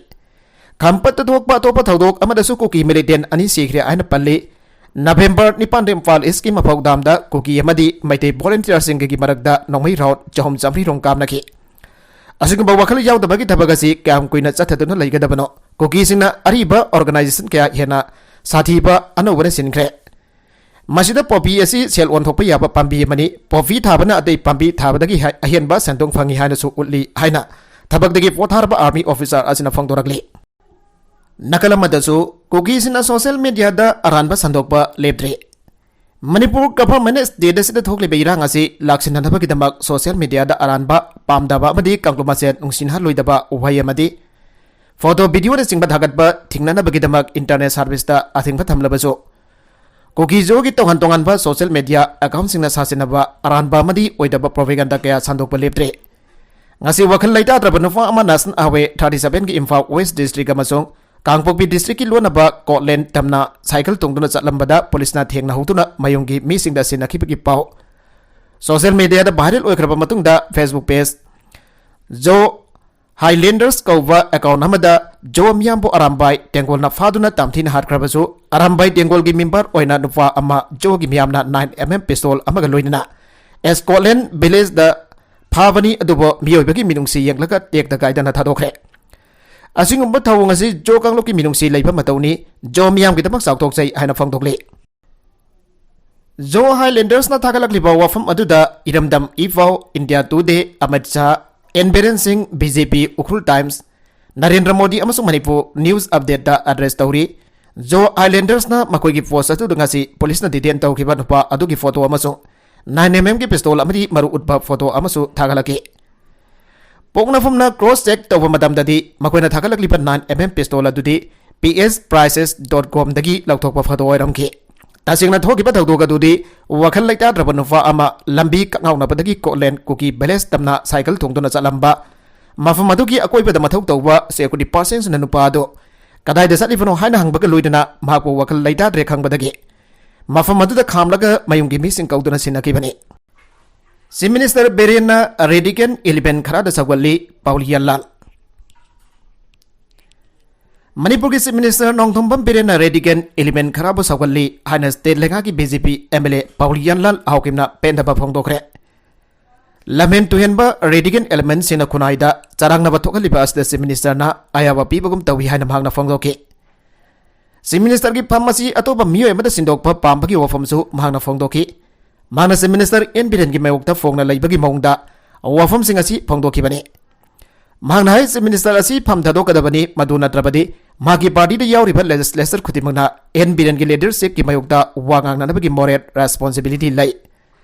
ꯈꯝꯄꯠꯇ ꯊꯣꯛꯄ ꯑꯇꯣꯞꯄ ꯊꯧꯗꯣꯛ ꯑꯃꯗꯁꯨ ꯀꯨꯀꯤ militant ꯑꯅꯤ ꯁꯤꯈ꯭ꯔꯦ ꯍꯥꯏꯅ ꯄꯜꯂꯤ꯫ November ꯅꯤꯄꯥꯟꯗ ꯏꯝꯐꯥꯜ East ꯀꯤ ꯃꯐꯧ ꯗꯥꯝꯗ ꯀꯨꯀꯤ ꯑꯃꯗꯤ ꯃꯩꯇꯩ volunteer ꯁꯤꯡꯒꯒꯤ ꯃꯔꯛꯇ ꯅꯣꯡꯃꯩ round ꯆꯍꯨꯝ ꯆꯥꯃꯔꯤ ꯔꯣꯝ ꯀꯥꯞꯅꯈꯤ꯫ ꯑꯁꯤꯒꯨꯝꯕ ꯋꯥꯈꯜ ꯌꯥꯎꯗꯕꯒꯤ ꯊꯕꯛ ꯑꯁꯤ ꯀꯌꯥꯝ ꯀꯨꯏꯅ ꯆꯠꯊꯗꯨꯅ ꯂꯩꯒꯗꯕꯅꯣ? ꯀꯨꯀꯤꯁꯤꯡꯅ ꯑꯔꯤꯕ organization ꯀꯌꯥ ꯍꯦꯟꯅ ꯁꯥꯊꯤꯕ ꯑꯅꯧꯕꯅ ꯁꯤꯟꯈ꯭ꯔꯦ꯫ ꯃꯁꯤꯗ poppy ꯑꯁꯤ ꯁꯦꯜ ꯑꯣꯟꯊꯣꯛꯄ ꯌꯥꯕ ꯄꯥꯝꯕꯤ ꯑꯃꯅꯤ꯫ Poppy ꯊꯥꯕꯅ ꯑꯇꯩ ꯄꯥꯝꯕꯤ ꯊꯥꯕꯗꯒꯤ ꯍꯦ-, ꯑꯍꯦꯟꯕ ꯁꯦꯟꯗꯣꯡ ꯐꯪꯏ ꯍꯥꯏꯅꯁꯨ ꯎꯠꯂꯤ ꯍꯥꯏꯅ ꯊꯕꯛꯇꯒꯤ ꯄꯣꯊꯥꯔꯕ army officer ꯑꯁꯤꯅ ꯐꯣꯡꯗꯣꯔꯛꯂꯤ꯫ ꯅꯥꯀꯜ ꯑꯃꯗꯁꯨ, ꯀꯨꯀꯤꯁꯤꯡꯅ social media ꯗ ꯑꯔꯥꯟꯕ ꯁꯟꯗꯣꯛꯄ ꯂꯦꯞꯇ꯭ꯔꯤ꯫ ꯃꯅꯤꯄꯨꯔ government ꯅ state ꯑꯁꯤꯗ ꯊꯣꯛꯂꯤꯕ ꯏꯔꯥꯡ ꯑꯁꯤ ꯂꯥꯛꯁꯤꯟꯅꯅꯕꯒꯤꯗꯃꯛ social media ꯗ ꯑꯔꯥꯟꯕ, ꯄꯥꯝꯗꯕ ꯑꯃꯗꯤ ꯀꯥꯡꯂꯨꯞ ꯃꯁꯦꯟ ꯅꯨꯡꯁꯤꯅꯍꯜꯂꯣꯏꯗꯕ ꯋꯥꯍꯩ ꯑꯃꯗꯤ photo, video ꯅꯆꯤꯡꯕ ꯊꯥꯒꯠꯄ ꯊꯤꯡꯅꯅꯕꯒꯤꯗꯃꯛ internet service ꯇ ꯑꯊꯤꯡꯕ ꯊꯝꯂꯕꯁꯨ, ꯀꯨꯀꯤ ꯖꯣꯒꯤ ꯇꯣꯉꯥꯟ ꯇꯣꯉꯥꯟꯕ social media account ꯁꯤꯡꯅ ꯁꯥꯁꯤꯟꯅꯕ ꯑꯔꯥꯟꯕ ꯑꯃꯗꯤ ꯑꯣꯏꯗꯕ propaganda ꯀꯌꯥ ꯁꯟꯗꯣꯛꯄ ꯂꯦꯞꯇ꯭ꯔꯤ꯫ ꯉꯁꯤ ꯋꯥꯈꯜ ꯂꯩꯇꯥꯗ꯭ꯔꯕ ꯅꯨꯄꯥ ꯑꯃ National Highway thirty seven ꯒꯤ ꯏꯝꯐꯥꯜ West district ꯑꯃꯁꯨꯡ ꯀꯥꯡꯄꯣꯛꯄꯤ district ꯀꯤ ꯂꯣꯟꯅꯕ ꯀꯣꯠꯂꯦꯟ ꯇꯝꯅ cycle ꯇꯣꯡꯗꯨꯅ ꯆꯠꯂꯝꯕꯗ police ꯅ ꯊꯦꯡꯅꯍꯧꯗꯨꯅ ꯃꯌꯨꯝꯒꯤ ꯃꯤꯁꯤꯡꯗ ꯁꯤꯟꯅꯈꯤꯕꯒꯤ ꯄꯥꯎ꯫ Social media ꯗ viral ꯑꯣꯏꯈ꯭ꯔꯕ ꯃꯇꯨꯡꯗ Facebook page ꯖꯣ ꯍꯥꯏꯂꯦꯟꯗꯔꯁ ꯀꯧꯕ ꯑꯦꯀꯥꯎꯟ ꯑꯃꯗ ꯖꯣ ꯃꯤꯌꯥꯝꯕꯨ ꯑꯔꯥꯝꯕꯥꯏ ꯇꯦꯡꯒꯣꯜꯅ ꯐꯥꯗꯨꯅ ꯇꯥꯝꯊꯤꯅ ꯍꯥꯠꯈ꯭ꯔꯕꯁꯨ, ꯑꯔꯥꯝꯕꯥꯏ ꯇꯦꯡꯒꯣꯜꯒꯤ ꯃꯦꯝꯕꯔ ꯑꯣꯏꯅ ꯅꯨꯄꯥ ꯑꯃ ꯖꯣꯒꯤ ꯃꯤꯌꯥꯝꯅ ꯅꯥꯏꯟ ꯑꯦꯝ ꯑꯦꯝ ꯄꯤꯁꯇꯣꯜ ꯑꯃꯒ ꯂꯣꯏꯅꯅ ꯁ꯭ꯀꯣꯠꯂꯦꯟ ꯚꯤꯂꯦꯖꯇ ꯐꯥꯕꯅꯤ, ꯑꯗꯨꯕꯨ ꯃꯤꯑꯣꯏꯕꯒꯤ ꯃꯤꯅꯨꯡꯁꯤ ꯌꯦꯡꯂꯒ ꯇꯦꯛꯇ ꯀꯥꯏꯗꯅ ꯊꯥꯗꯣꯛꯈ꯭ꯔꯦ꯫ ꯑꯁꯤꯒꯨꯝꯕ ꯊꯧꯑꯣꯡ ꯑꯁꯤ ꯖꯣ ꯀꯥꯡꯂꯨꯞꯀꯤ ꯃꯤꯅꯨꯡꯁꯤ ꯂꯩꯕ ꯃꯇꯧꯅꯤ, ꯖꯣ ꯃꯤꯌꯥꯝꯒꯤꯗꯃꯛ ꯆꯥꯎꯊꯣꯛꯆꯩ ꯍꯥꯏꯅ ꯐꯣꯡꯗꯣꯛꯂꯤ꯫ ꯖꯣ ꯍꯥꯏꯂꯦꯟꯗꯔꯁꯅ ꯊꯥꯒꯠꯂꯛꯂꯤꯕ ꯋꯥꯐꯝ ꯑꯗꯨꯗ ꯏꯔꯝꯗꯝ E Pao, India Today, Amit Shah, N Biren Singh, B J P, Ukhrul Times, Narendra Modi ꯑꯃꯁꯨꯡ ꯃꯅꯤꯄꯨꯔ ꯅ꯭ꯌꯨꯁ ꯑꯞꯗꯦꯠꯇ ꯑꯦꯗ꯭ꯔꯦꯁ ꯇꯧꯔꯤ꯫ ꯖꯣ ꯍꯥꯏꯂꯦꯟꯗꯔꯁꯅ ꯃꯈꯣꯏꯒꯤ ꯄꯣꯁ ꯑꯗꯨꯗ ꯉꯁꯤ ꯄꯨꯂꯤꯁꯅ ꯗꯤꯇꯦꯟ ꯇꯧꯈꯤꯕ ꯅꯨꯄꯥ ꯑꯗꯨꯒꯤ ꯐꯣꯇꯣ ꯑꯃꯁꯨꯡ ꯅꯥꯏꯟ ꯑꯦꯝ ꯑꯦꯝꯒꯤ ꯄꯤꯁꯇꯣꯜ ꯑꯃꯗꯤ ꯃꯔꯨ ꯎꯠꯄ ꯐꯣꯇꯣ ꯑꯃꯁꯨ ꯊꯥꯒꯠꯂꯛꯈꯤ꯫ ꯄꯣꯛꯅꯐꯝꯅ ꯀ꯭ꯔꯣꯁ ꯆꯦꯛ ꯇꯧꯕ ꯃꯇꯝꯗꯗꯤ ꯃꯈꯣꯏꯅ ꯊꯥꯒꯠꯂꯛꯂꯤꯕ ꯅꯥꯏꯟ ꯑꯦꯝ ꯑꯦꯝ ꯄꯤꯁꯇꯣꯜ ꯑꯗꯨꯗꯤ ꯄꯤ ꯑꯦꯁ ꯄ꯭ꯔꯥꯏꯁꯦꯁ ꯗꯣꯠ ꯀꯣꯝꯗꯒꯤ ꯂꯧꯊꯣꯛꯄ ꯐꯣꯇꯣ ꯑꯣꯏꯔꯝꯈꯤ꯫ ꯇꯁꯦꯡꯅ ꯊꯣꯛꯈꯤꯕ ꯊꯧꯗꯣꯛ ꯑꯗꯨꯗꯤ ꯋꯥꯈꯜ ꯂꯩꯇꯥꯗ꯭ꯔꯕ ꯅꯨꯄꯥ ꯑꯃ ꯂꯝꯕꯤ ꯀꯛꯉꯥꯎꯅꯕꯗꯒꯤ ꯀꯣꯠꯂꯦꯟ ꯀꯨꯀꯤ ꯚꯤꯂꯦꯖ ꯇꯝꯅ ꯁꯥꯏꯀꯜ ꯊꯣꯡꯗꯨꯅ ꯆꯠꯂꯝꯕ, ꯃꯐꯝ ꯑꯗꯨꯒꯤ ꯑꯀꯣꯏꯕꯗ ꯃꯊꯧ ꯇꯧꯕ ꯁꯦꯀ꯭ꯌꯨꯔꯤꯇꯤ ꯄꯥꯔꯁꯟꯁꯤꯡꯅ ꯅꯨꯄꯥ ꯑꯗꯨ ꯀꯗꯥꯏꯗ ꯆꯠꯂꯤꯕꯅꯣ ꯍꯥꯏꯅ ꯍꯪꯕꯒ ꯂꯣꯏꯅꯅ ꯃꯍꯥꯛꯄꯨ ꯋꯥꯈꯜ ꯂꯩꯇꯥꯗ꯭ꯔꯦ ꯈꯪꯕꯗꯒꯤ ꯃꯐꯝ ꯑꯗꯨꯗ ꯈꯥꯝꯂꯒ ꯃꯌꯨꯝꯒꯤ ꯃꯤꯁꯤꯡ ꯀꯧꯗꯨꯅ ꯁꯤꯟꯅꯈꯤꯕꯅꯤ꯫ ꯆꯤꯐ ꯃꯤꯅꯤꯁꯇꯔ ꯕꯤꯔꯦꯟꯅ ꯔꯦꯗꯤꯀꯦꯜ ꯏꯂꯤꯃꯦꯟ ꯈꯔꯗ ꯁꯧꯒꯠꯂꯤ, ꯄꯥꯎꯂꯤꯌꯥꯟ ꯂꯥꯜ꯫ ꯃꯅꯤꯄꯨꯔꯒꯤ ꯆꯤꯐ ꯃꯤꯅꯤꯁꯇꯔ ꯅꯣꯡꯊꯣꯝꯕꯝ ꯕꯤꯔꯦꯟꯅ ꯔꯦꯗꯤꯀꯦꯜ ꯏꯂꯤꯃꯦꯟ ꯈꯔꯕꯨ ꯁꯧꯒꯠꯂꯤ ꯍꯥꯏꯅ ꯁ꯭ꯇꯦꯠ ꯂꯩꯉꯥꯛꯀꯤ B J P M L A Paulian Lal ꯑꯍꯥꯎꯀꯤꯝꯅ ꯄꯦꯟꯗꯕ ꯐꯣꯡꯗꯣꯛꯈ꯭ꯔꯦ꯫ ꯂꯝꯍꯦꯟ ꯇꯨꯍꯦꯟꯕ ꯔꯦꯗꯤꯀꯦꯜ ꯑꯦꯂꯤꯃꯦꯟꯁꯤꯡꯅ ꯈꯨꯟꯅꯥꯏꯗ ꯆꯔꯥꯡꯅꯕ ꯊꯣꯛꯍꯜꯂꯤꯕ ꯑꯁꯤꯗ ꯆꯤꯐ ꯃꯤꯅꯤꯁꯇꯔꯅ ꯑꯌꯥꯕ ꯄꯤꯕꯒꯨꯝ ꯇꯧꯏ ꯍꯥꯏꯅ ꯃꯍꯥꯛꯅ ꯐꯣꯡꯗꯣꯛꯈꯤ꯫ ꯆꯤꯐ ꯃꯤꯅꯤꯁꯇꯔꯒꯤ ꯐꯝ ꯑꯁꯤ ꯑꯇꯣꯞꯄ ꯃꯤꯑꯣꯏ ꯑꯃꯗ ꯁꯤꯟꯗꯣꯛꯄ ꯄꯥꯝꯕꯒꯤ ꯋꯥꯐꯝꯁꯨ ꯃꯍꯥꯛꯅ ꯐꯣꯡꯗꯣꯛꯈꯤ꯫ ꯃꯍꯥꯛꯅ ꯆꯤꯐ ꯃꯤꯅꯤꯁꯇꯔ ꯑꯦꯟ ꯕꯤꯔꯦꯟꯒꯤ ꯃꯥꯌꯣꯛꯇ ꯐꯣꯡꯅ ꯂꯩꯕꯒꯤ ꯃꯑꯣꯡꯗ ꯋꯥꯐꯝꯁꯤꯡ ꯑꯁꯤ ꯐꯣꯡꯗꯣꯛꯈꯤꯕꯅꯤ꯫ ꯃꯍꯥꯛꯅ ꯍꯥꯏ, ꯆꯤꯐ ꯃꯤꯅꯤꯁꯇꯔ ꯑꯁꯤ ꯐꯝ ꯊꯥꯗꯣꯛꯀꯗꯕꯅꯤ, ꯃꯗꯨ ꯅꯠꯇ꯭ꯔꯕꯗꯤ ꯃꯍꯥꯛꯀꯤ ꯄꯥꯔꯇꯤꯗ ꯌꯥꯎꯔꯤꯕ ꯂꯦꯖꯤꯁꯂꯦꯆꯔ ꯈꯨꯗꯤꯡꯃꯛꯅ ꯑꯦꯟ ꯕꯤꯔꯦꯟꯒꯤ ꯂꯤꯗꯔꯁꯤꯞꯀꯤ ꯃꯥꯌꯣꯛꯇ ꯋꯥ ꯉꯥꯡꯅꯅꯕꯒꯤ ꯃꯣꯔꯦꯜ ꯔꯦꯁꯄꯣꯟꯁꯤꯕꯤꯂꯤꯇꯤ ꯂꯩ꯫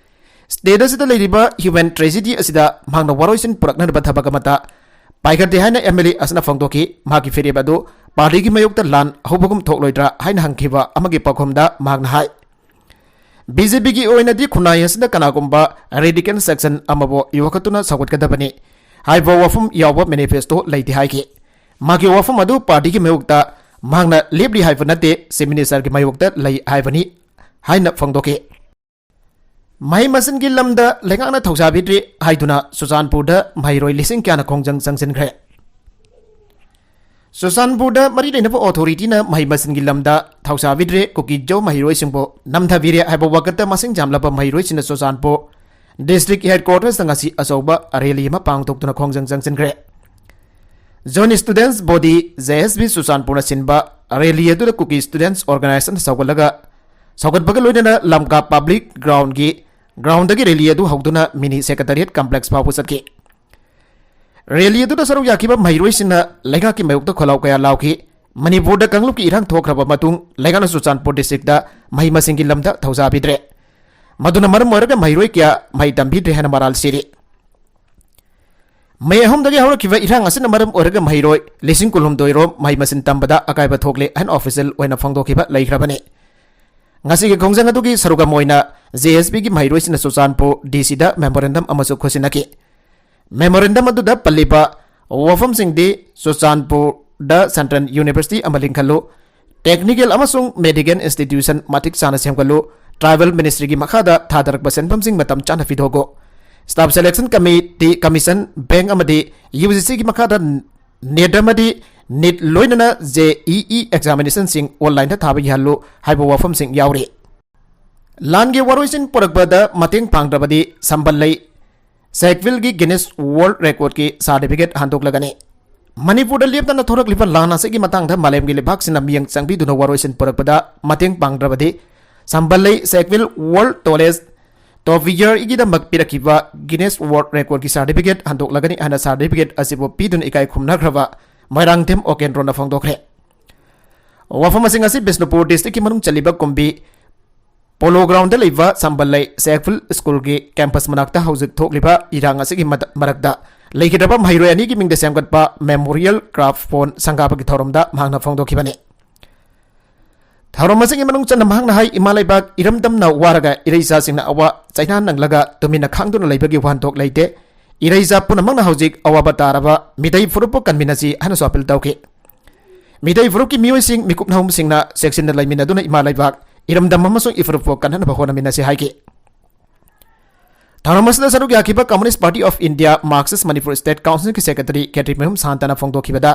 ꯁ꯭ꯇꯦꯠ ꯑꯁꯤꯗ ꯂꯩꯔꯤꯕ ꯍ꯭ꯌꯨꯃꯦꯟ ꯇ꯭ꯔꯦꯖꯦꯗꯤ ꯑꯁꯤꯗ ꯃꯍꯥꯛꯅ ꯋꯥꯔꯣꯏꯁꯤꯟ ꯄꯨꯔꯛꯅꯅꯕ ꯊꯕꯛ ꯑꯃꯠꯇ ꯄꯥꯏꯈꯠꯇꯦ ꯍꯥꯏꯅ ꯑꯦꯝ ꯑꯦꯜ ꯑꯦ ꯑꯁꯤꯅ ꯐꯣꯡꯗꯣꯛꯈꯤ꯫ ꯃꯍꯥꯛꯀꯤ ꯐꯤꯔꯦꯞ ꯑꯗꯨ ꯄꯥꯔꯇꯤꯒꯤ ꯃꯥꯌꯣꯛꯇ ꯂꯥꯟ ꯍꯧꯕꯒꯨꯝ ꯊꯣꯛꯂꯣꯏꯗ꯭ꯔꯥ ꯍꯥꯏꯅ ꯍꯪꯈꯤꯕ ꯑꯃꯒꯤ ꯄꯥꯎꯈꯨꯝꯗ ꯃꯍꯥꯛꯅ ꯍꯥꯏ, ꯕꯤ ꯖꯦ ꯄꯤꯒꯤ ꯑꯣꯏꯅꯗꯤ ꯈꯨꯟꯅꯥꯏ ꯑꯁꯤꯗ ꯀꯅꯥꯒꯨꯝꯕ ꯔꯦꯗꯤꯀꯦꯜ ꯁꯦꯛꯁꯟ ꯑꯃꯕꯨ ꯌꯣꯛꯈꯠꯇꯨꯅ ꯁꯧꯒꯠꯀꯗꯕꯅꯤ ꯍꯥꯏꯕ ꯋꯥꯐꯝ ꯌꯥꯎꯕ ꯃꯦꯅꯤꯐꯦꯁꯇꯣ ꯂꯩꯇꯦ ꯍꯥꯏꯈꯤ꯫ ꯃꯍꯥꯛꯀꯤ ꯋꯥꯐꯝ ꯑꯗꯨ ꯄꯥꯔꯇꯤꯒꯤ ꯃꯥꯌꯣꯛꯇ ꯃꯍꯥꯛꯅ ꯂꯦꯞꯂꯤ ꯍꯥꯏꯕ ꯅꯠꯇꯦ, ꯆꯤꯐ ꯃꯤꯅꯤꯁꯇꯔꯒꯤ ꯃꯥꯌꯣꯛꯇ ꯂꯩ ꯍꯥꯏꯕꯅꯤ ꯍꯥꯏꯅ ꯐꯣꯡꯗꯣꯛꯈꯤ꯫ ꯃꯍꯩ ꯃꯁꯤꯡꯒꯤ ꯂꯝꯗ ꯂꯩꯉꯥꯛꯅ ꯊꯧꯁꯥꯕꯤꯗ꯭ꯔꯦ ꯍꯥꯏꯗꯨꯅ ꯆꯨꯔꯆꯥꯟꯄꯨꯔꯗ ꯃꯍꯩꯔꯣꯏ ꯂꯤꯁꯤꯡ ꯀꯌꯥꯅ ꯈꯣꯡꯖꯪ ꯆꯪꯁꯤꯟꯈ꯭ꯔꯦ꯫ ꯆꯨꯔꯆꯥꯟꯄꯨꯔꯗ ꯃꯔꯤ ꯂꯩꯅꯕ ꯑꯣꯊꯣꯔꯤꯇꯤꯅ ꯃꯍꯩ ꯃꯁꯤꯡꯒꯤ ꯂꯝꯗ ꯊꯧꯁꯥꯕꯤꯗ꯭ꯔꯦ, ꯀꯨꯀꯤ ꯖꯣ ꯃꯍꯩꯔꯣꯏꯁꯤꯡꯕꯨ ꯅꯝꯊꯕꯤꯔꯦ ꯍꯥꯏꯕ ꯋꯥꯀꯠꯇ ꯃꯁꯤꯡ ꯌꯥꯝꯂꯕ ꯃꯍꯩꯔꯣꯏꯁꯤꯡꯅ ꯆꯨꯔꯆꯥꯟꯄꯨꯔ ꯗꯤꯁꯇ꯭ꯔꯤꯛ ꯍꯦꯗꯀ꯭ꯋꯥꯔꯇꯔꯁꯇ ꯉꯁꯤ ꯑꯆꯧꯕ ꯔꯦꯂꯤ ꯑꯃ ꯄꯥꯡꯊꯣꯛꯇꯨꯅ ꯈꯣꯡꯖꯪ ꯆꯪꯁꯤꯟꯈ꯭ꯔꯦ꯫ Joint students body, J S B, ꯆꯨꯔꯆꯥꯟꯄꯨꯔꯅ ꯁꯤꯟꯕ ꯔꯦꯂꯤ ꯑꯗꯨꯗ ꯀꯨꯀꯤ ꯁ꯭ꯇꯨꯗꯦꯟꯠꯁ ꯑꯣꯔꯒꯅꯥꯏꯖꯦꯁꯟ ꯁꯧꯒꯠꯂꯒ, ꯁꯧꯒꯠꯄꯒ ꯂꯣꯏꯅꯅ ꯂꯝꯀꯥ ꯄꯕ꯭ꯂꯤꯛ ꯒ꯭ꯔꯥꯎꯟꯒꯤ, ꯒ꯭ꯔꯥꯎꯟꯗꯒꯤ ꯔꯦꯂꯤ ꯑꯗꯨ ꯍꯧꯗꯨꯅ ꯃꯤꯅꯤ ꯁꯦꯀ꯭ꯔꯦꯇꯔꯤꯌꯦꯠ ꯀꯝꯄ꯭ꯂꯦꯛꯁ ꯐꯥꯎꯕ ꯆꯠꯈꯤ꯫ ꯔꯦꯂꯤ ꯑꯗꯨꯗ ꯁꯔꯨꯛ ꯌꯥꯈꯤꯕ ꯃꯍꯩꯔꯣꯏꯁꯤꯡꯅ ꯂꯩꯉꯥꯛꯀꯤ ꯃꯥꯌꯣꯛꯇ ꯈꯣꯜꯂꯥꯎ ꯀꯌꯥ ꯂꯥꯎꯈꯤ꯫ ꯃꯅꯤꯄꯨꯔꯗ ꯀꯥꯡꯂꯨꯞꯀꯤ ꯏꯔꯥꯡ ꯊꯣꯛꯈ꯭ꯔꯕ ꯃꯇꯨꯡ ꯂꯩꯉꯥꯛꯅ ꯆꯨꯔꯆꯥꯟꯄꯨꯔ ꯗꯤꯁꯇ꯭ꯔꯤꯛꯇ ꯃꯍꯩ ꯃꯁꯤꯡꯒꯤ ꯂꯝꯗ ꯊꯧꯖꯥꯕꯤꯗ꯭ꯔꯦ꯫ ꯃꯗꯨꯅ ꯃꯔꯝ ꯑꯣꯏꯔꯒ ꯃꯍꯩꯔꯣꯏ ꯀꯌꯥ ꯃꯍꯩ ꯇꯝꯕꯤꯗ꯭ꯔꯦ ꯍꯥꯏꯅ ꯃꯔꯥꯜ ꯁꯤꯔꯤ꯫ ꯃꯦ ꯑꯍꯨꯝꯗꯒꯤ ꯍꯧꯔꯛꯈꯤꯕ ꯏꯔꯥꯡ ꯑꯁꯤꯅ ꯃꯔꯝ ꯑꯣꯏꯔꯒ ꯃꯍꯩꯔꯣꯏ ꯂꯤꯁꯤꯡ ꯀꯨꯟꯍꯨꯝꯗꯣꯏ ꯔꯣꯝ ꯃꯍꯩ ꯃꯁꯤꯡ ꯇꯝꯕꯗ ꯑꯀꯥꯏꯕ ꯊꯣꯛꯂꯦ ꯍꯥꯏꯅ ꯑꯣꯐꯤꯁꯤꯌꯦꯜ ꯑꯣꯏꯅ ꯐꯣꯡꯗꯣꯛꯈꯤꯕ ꯂꯩꯈ꯭ꯔꯕꯅꯤ꯫ ꯉꯁꯤꯒꯤ ꯈꯣꯡꯖꯪ ꯑꯗꯨꯒꯤ ꯁꯔꯨꯛ ꯑꯃ ꯑꯣꯏꯅ ꯖꯦ ꯑꯦꯁ ꯕꯤꯒꯤ ꯃꯍꯩꯔꯣꯏꯁꯤꯡꯅ ꯆꯨꯔꯆꯥꯟꯄꯨꯔ ꯗꯤ ꯁꯤꯗ ꯃꯦꯃꯣꯔꯦꯟꯗꯝ ꯑꯃꯁꯨ ꯈꯨꯠꯁꯤꯟꯅꯈꯤ꯫ ꯃꯦꯃꯣꯔꯦꯟꯗꯝ ꯑꯗꯨꯗ ꯄꯜꯂꯤꯕ ꯋꯥꯐꯝꯁꯤꯡꯗꯤ ꯆꯨꯔꯆꯥꯟꯄꯨꯔꯗ ꯁꯦꯟꯇ꯭ꯔꯦꯜ ꯌꯨꯅꯤꯚꯔꯁꯤꯇꯤ ꯑꯃ ꯂꯤꯡꯈꯠꯂꯨ, ꯇꯦꯛꯅꯤꯀꯦꯜ ꯑꯃꯁꯨꯡ ꯃꯦꯗꯤꯀꯦꯜ ꯏꯟꯁꯇꯤꯇ꯭ꯌꯨꯁꯟ ꯃꯇꯤꯛ ꯆꯥꯅ ꯁꯦꯝꯒꯠꯂꯨ, ꯇ꯭ꯔꯥꯏꯕꯦꯜ ꯃꯤꯅꯤꯁꯇ꯭ꯔꯤꯒꯤ ꯃꯈꯥꯗ ꯊꯥꯗꯔꯛꯄ ꯁꯦꯟꯐꯝꯁꯤꯡ ꯃꯇꯝ ꯆꯥꯅ ꯄꯤꯊꯣꯛꯎ, staff selection committee, commission, bank ꯑꯃꯗꯤ ꯌꯨ ꯖꯤ ꯁꯤꯒꯤ ꯃꯈꯥꯗ ꯅꯦꯠ ꯑꯃꯗꯤ ꯅꯤꯠ ꯂꯣꯏꯅꯅ ꯖꯦ ꯏ ꯏ ꯑꯦꯛꯖꯥꯃꯤꯅꯦꯁꯟꯁꯤꯡ ꯑꯣꯟꯂꯥꯏꯟꯗ ꯊꯥꯕ ꯌꯥꯍꯜꯂꯨ ꯍꯥꯏꯕ ꯋꯥꯐꯝꯁꯤꯡ ꯌꯥꯎꯔꯤ꯫ ꯂꯥꯟꯒꯤ ꯋꯥꯔꯣꯏꯁꯤꯟ ꯄꯨꯔꯛꯄꯗ ꯃꯇꯦꯡ ꯄꯥꯡꯗ꯭ꯔꯕꯗꯤ ꯁꯝꯕꯜꯂꯩ ꯁꯦꯛꯚꯤꯜꯒꯤ ꯒꯤꯅꯤꯁ ꯋꯥꯔꯜꯗ ꯔꯦꯀꯣꯔꯗꯀꯤ ꯁꯥꯔꯇꯤꯐꯤꯀꯦꯠ ꯍꯟꯗꯣꯛꯂꯒꯅꯤ꯫ ꯃꯅꯤꯄꯨꯔꯗ ꯂꯦꯞꯇꯅ ꯊꯣꯔꯛꯂꯤꯕ ꯂꯥꯟ ꯑꯁꯤꯒꯤ ꯃꯇꯥꯡꯗ ꯃꯥꯂꯦꯝꯒꯤ ꯂꯩꯕꯥꯛꯁꯤꯡꯅ ꯃꯤꯠꯌꯦꯡ ꯆꯪꯕꯤꯗꯨꯅ ꯋꯥꯔꯣꯏꯁꯤꯟ ꯄꯨꯔꯛꯄꯗ ꯃꯇꯦꯡ ꯄꯥꯡꯗ꯭ꯔꯕꯗꯤ ꯁꯝꯕꯜꯂꯩ ꯁꯦꯛꯚꯤꯜ ꯋꯥꯔꯜꯗ ꯇꯣꯂꯦꯁ ꯇꯣꯞ ꯏꯌꯔꯒꯤꯗꯃꯛ ꯄꯤꯔꯛꯈꯤꯕ ꯒꯤꯅꯤꯁ ꯋꯥꯔꯜꯗ ꯔꯦꯀꯣꯔꯗꯀꯤ ꯁꯥꯔꯇꯤꯐꯤꯀꯦꯠ ꯍꯟꯗꯣꯛꯂꯒꯅꯤ ꯍꯥꯏꯅ ꯁꯥꯔꯇꯤꯐꯤꯀꯦꯠ ꯑꯁꯤꯕꯨ ꯄꯤꯗꯨꯅ ꯏꯀꯥꯏ ꯈꯨꯝꯅꯈ꯭ꯔꯕ ꯃꯣꯏꯔꯥꯡꯊꯦꯝ ꯑꯣꯀꯦꯟꯗ꯭ꯔꯣꯅ ꯐꯣꯡꯗꯣꯛꯈ꯭ꯔꯦ꯫ ꯋꯥꯐꯝ ꯑꯁꯤꯡ ꯑꯁꯤ ꯕꯤꯁꯅꯨꯄꯨꯔ ꯗꯤꯁꯇ꯭ꯔꯤꯛꯀꯤ ꯃꯅꯨꯡ ꯆꯜꯂꯤꯕ ꯀꯨꯝꯕꯤ ꯄꯣꯂꯣ ꯒ꯭ꯔꯥꯎꯟꯗ ꯂꯩꯕ ꯁꯝꯕꯜꯂꯩ ꯁꯦꯛꯐꯨꯜ ꯁ꯭ꯀꯨꯜꯒꯤ ꯀꯦꯝꯄꯁ ꯃꯅꯥꯛꯇ ꯍꯧꯖꯤꯛ ꯊꯣꯛꯂꯤꯕ ꯏꯔꯥꯡ ꯑꯁꯤꯒꯤ ꯃꯇ-, ꯃꯔꯛꯇ ꯂꯩꯈꯤꯗ꯭ꯔꯕ ꯃꯍꯩꯔꯣꯏ ꯑꯅꯤꯒꯤ ꯃꯤꯡꯗ ꯁꯦꯝꯒꯠꯄ ꯃꯦꯃꯣꯔꯤꯌꯦꯜ ꯀ꯭ꯔꯥꯐ ꯐꯣꯟ ꯁꯪꯒꯥꯕꯒꯤ ꯊꯧꯔꯝꯗ ꯃꯍꯥꯛꯅ ꯐꯣꯡꯗꯣꯛꯈꯤꯕꯅꯤ꯫ ꯊꯧꯔꯝ ꯑꯁꯤꯒꯤ ꯃꯅꯨꯡ ꯆꯟꯅ ꯃꯍꯥꯛꯅ ꯍꯥꯏ, ꯏꯃꯥ ꯂꯩꯕꯥꯛ ꯏꯔꯝꯗꯝꯅ ꯋꯥꯔꯒ ꯏꯔꯩꯆꯥꯁꯤꯡꯅ ꯑꯋꯥ ꯆꯩꯅꯥ ꯅꯪꯂꯒ ꯇꯨꯃꯤꯟꯅ ꯈꯥꯡꯗꯨꯅ ꯂꯩꯕꯒꯤ ꯋꯥꯍꯟꯊꯣꯛ ꯂꯩꯇꯦ꯫ ꯏꯔꯩꯆꯥ ꯄꯨꯝꯅꯃꯛꯅ ꯍꯧꯖꯤꯛ ꯑꯋꯥꯕ ꯇꯥꯔꯕ ꯃꯤꯇꯩ ꯐꯨꯔꯨꯞꯄꯨ ꯀꯟꯃꯤꯟꯅꯁꯤ ꯍꯥꯏꯅꯁꯨ ꯑꯄꯤꯜ ꯇꯧꯈꯤ꯫ ꯃꯤꯇꯩ ꯐꯨꯔꯨꯞꯀꯤ ꯃꯤꯑꯣꯏꯁꯤꯡ, ꯃꯤꯀꯨꯞ ꯅꯍꯨꯝꯁꯤꯡꯅ ꯆꯦꯛꯁꯤꯟꯅ ꯂꯩꯃꯤꯟꯅꯗꯨꯅ ꯏꯃꯥ ꯂꯩꯕꯥꯛ ꯏꯔꯝꯗꯝ ꯑꯃꯁꯨꯡ ꯏꯐꯨꯔꯨꯞꯄꯨ ꯀꯟꯅꯅꯕ ꯍꯣꯠꯅꯃꯤꯟꯅꯁꯤ ꯍꯥꯏꯈꯤ꯫ ꯊꯧꯔꯝ ꯑꯁꯤꯗ ꯁꯔꯨꯛ ꯌꯥꯈꯤꯕ Communist Party of India Marxist Manipur State Council ꯒꯤ Secretary ꯈꯦꯇ꯭ꯔꯤꯃꯌꯨꯝ ꯁꯥꯟꯇꯅ ꯐꯣꯡꯗꯣꯛꯈꯤꯕꯗ,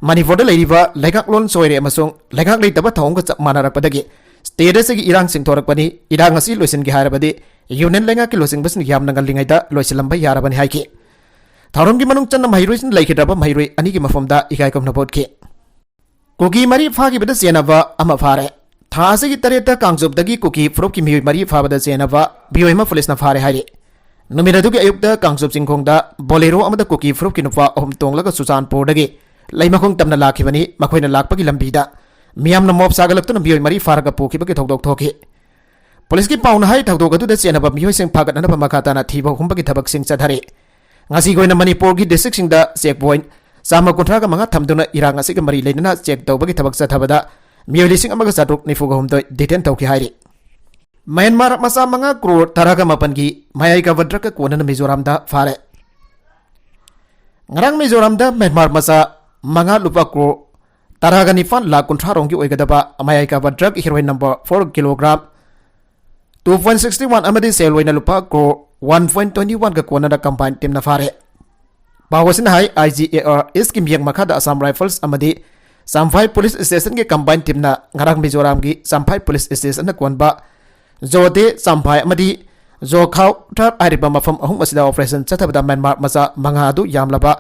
ꯃꯅꯤꯄꯨꯔꯗ ꯂꯩꯔꯤꯕ ꯂꯩꯉꯥꯛꯂꯣꯟ ꯁꯣꯏꯔꯦ ꯑꯃꯁꯨꯡ ꯂꯩꯉꯥꯛ ꯂꯩꯇꯕ ꯊꯧꯑꯣꯡꯒ ꯆꯞ ꯃꯥꯟꯅꯔꯛꯄꯗꯒꯤ state ꯑꯁꯤꯒꯤ ꯏꯔꯥꯡ ꯆꯤꯡꯊꯣꯔꯛꯄꯅꯤ꯫ ꯏꯔꯥꯡ ꯑꯁꯤ ꯂꯣꯏꯁꯤꯟꯒꯦ ꯍꯥꯏꯔꯕꯗꯤ union ꯂꯩꯉꯥꯛꯀꯤ ꯂꯨꯆꯤꯡꯕꯁꯤꯡ ꯌꯥꯝꯅ ꯉꯜꯂꯤꯉꯩꯗ ꯂꯣꯏꯁꯤꯜꯂꯝꯕ ꯌꯥꯔꯕꯅꯤ ꯍꯥꯏꯈꯤ꯫ ꯊꯧꯔꯝꯒꯤ ꯃꯅꯨꯡ ꯆꯟꯅ ꯃꯍꯩꯔꯣꯏꯁꯤꯡ ꯂꯩꯈꯤꯗ꯭ꯔꯕ ꯃꯍꯩꯔꯣꯏ ꯑꯅꯤꯒꯤ ꯃꯐꯝꯗ ꯏꯀꯥꯏ ꯈꯨꯝꯅꯕ ꯎꯠꯈꯤ꯫ ꯀꯨꯀꯤ ꯃꯔꯤ ꯐꯥꯈꯤꯕꯗ ꯆꯦꯟꯅꯕ ꯑꯃ ꯐꯥꯔꯦ꯫ ꯊꯥ ꯑꯁꯤꯒꯤ ꯇꯔꯦꯠꯇ ꯀꯥꯡꯖꯣꯞꯇꯒꯤ ꯀꯨꯀꯤ ꯐꯨꯔꯨꯞꯀꯤ ꯃꯤꯑꯣꯏ ꯃꯔꯤ ꯐꯥꯕꯗ ꯆꯦꯟꯅꯕ ꯃꯤꯑꯣꯏ ꯑꯃ ꯄꯨꯂꯤꯁꯅ ꯐꯥꯔꯦ ꯍꯥꯏꯔꯤ꯫ ꯅꯨꯃꯤꯠ ꯑꯗꯨꯒꯤ ꯑꯌꯨꯛꯇ ꯀꯥꯡꯖꯣꯞ ꯆꯤꯡꯈꯣꯡꯗ Bolero ꯑꯃꯗ ꯀꯨꯀꯤ ꯐꯨꯔꯨꯞꯀꯤ ꯅꯨꯄꯥ ꯑꯍꯨꯝ ꯇꯣꯡꯂꯒ ꯆꯨꯔꯆꯥꯟꯄꯨꯔꯗꯒꯤ ꯂꯩꯃꯈꯣꯡ ꯇꯝꯅ ꯂꯥꯛꯈꯤꯕꯅꯤ꯫ ꯃꯈꯣꯏꯅ ꯂꯥꯛꯄꯒꯤ ꯂꯝꯕꯤꯗ ꯃꯤꯌꯥꯝꯅ mob ꯁꯥꯒꯠꯂꯛꯇꯨꯅ ꯃꯤꯑꯣꯏ ꯃꯔꯤ ꯐꯥꯔꯒ ꯄꯨꯈꯤꯕꯒꯤ ꯊꯧꯗꯣꯛ ꯊꯣꯛꯈꯤ꯫ ꯄꯨꯂꯤꯁꯀꯤ ꯄꯥꯎꯅ ꯍꯥꯏ, ꯊꯧꯗꯣꯛ ꯑꯗꯨꯗ ꯆꯦꯟꯅꯕ ꯃꯤꯑꯣꯏꯁꯤꯡ ꯐꯥꯒꯠꯅꯅꯕ ꯃꯈꯥ ꯇꯥꯅ ꯊꯤꯕ ꯍꯨꯝꯕꯒꯤ ꯊꯕꯛꯁꯤꯡ ꯆꯠꯊꯔꯤ꯫ ꯉꯁꯤꯒꯤ ꯑꯣꯏꯅ ꯃꯅꯤꯄꯨꯔꯒꯤ districtꯁꯤꯡꯗ check point ꯆꯥꯝꯃ ꯀꯨꯟꯊ꯭ꯔꯥꯒ ꯃꯉꯥ ꯊꯝꯗꯨꯅ ꯏꯔꯥꯡ ꯑꯁꯤꯒ ꯃꯔꯤ ꯂꯩꯅꯅ check ꯇꯧꯕꯒꯤ ꯊꯕꯛ ꯆꯠꯊꯕꯗ ꯃꯤꯑꯣꯏ ꯂꯤꯁꯤꯡ ꯑꯃꯒ ꯆꯥꯇ꯭ꯔꯨꯛ ꯅꯤꯐꯨꯒ ꯍꯨꯝꯗꯣꯏ detain ꯇꯧꯈꯤ ꯍꯥꯏꯔꯤ꯫ ꯃ꯭ꯌꯥꯟꯃꯥꯔ ꯃꯆꯥ ꯃꯉꯥ ꯀ꯭ꯔꯣꯔ ꯇꯔꯥꯒ ꯃꯥꯄꯟꯒꯤ ꯃꯌꯥꯏ ꯀꯥꯕ drugꯀ ꯀꯣꯟꯅꯅ ꯃꯤꯖꯣꯔꯥꯝꯗ ꯐꯥꯔꯦ꯫ ꯉꯔꯥꯡ ꯃꯤꯖꯣꯔꯥꯝꯗ ꯃ꯭ꯌꯥꯟꯃꯥꯔ ꯃꯆꯥ ꯃꯉꯥ ꯂꯨꯄꯥ ꯀ꯭ꯔꯣꯔ ꯇꯔꯥꯒ ꯅꯤꯄꯥꯟ ꯂꯥꯈ ꯀꯨꯟꯊ꯭ꯔꯥ ꯔꯣꯝꯒꯤ ꯑꯣꯏꯒꯗꯕ ꯃꯌꯥꯏ ꯀꯥꯕ drug heroin number four kilogram, two point sixty one ꯑꯃꯗꯤ ꯁꯦꯜ ꯑꯣꯏꯅ ꯂꯨꯄꯥ ꯀ꯭ꯔꯣꯔ one point twenty oneꯒ ꯀꯣꯟꯅꯅ combined teamꯅ ꯐꯥꯔꯦ꯫ ꯄꯥꯎ ꯑꯁꯤꯅ ꯍꯥꯏ, I G A R Sꯀꯤ ꯃꯤꯌꯦꯡ ꯃꯈꯥꯗ Assam Rifles ꯑꯃꯗꯤ ꯆꯝꯐꯥꯏ police stationꯒꯤ combined teamꯅ ꯉꯔꯥꯡ ꯃꯤꯖꯣꯔꯥꯝꯒꯤ ꯆꯝꯐꯥꯏ police stationꯅ ꯀꯣꯟꯕ ꯖꯣꯗꯦ ꯆꯝꯐꯥꯏ ꯑꯃꯗꯤ ꯖꯣꯈꯥꯎ ꯊꯥꯔꯠ ꯍꯥꯏꯔꯤꯕ ꯃꯐꯝ ꯑꯍꯨꯝ ꯑꯁꯤꯗ operation ꯆꯠꯊꯕꯗ ꯃ꯭ꯌꯥꯟꯃꯥꯔ ꯃꯆꯥ ꯃꯉꯥ ꯑꯗꯨ ꯌꯥꯝꯂꯕ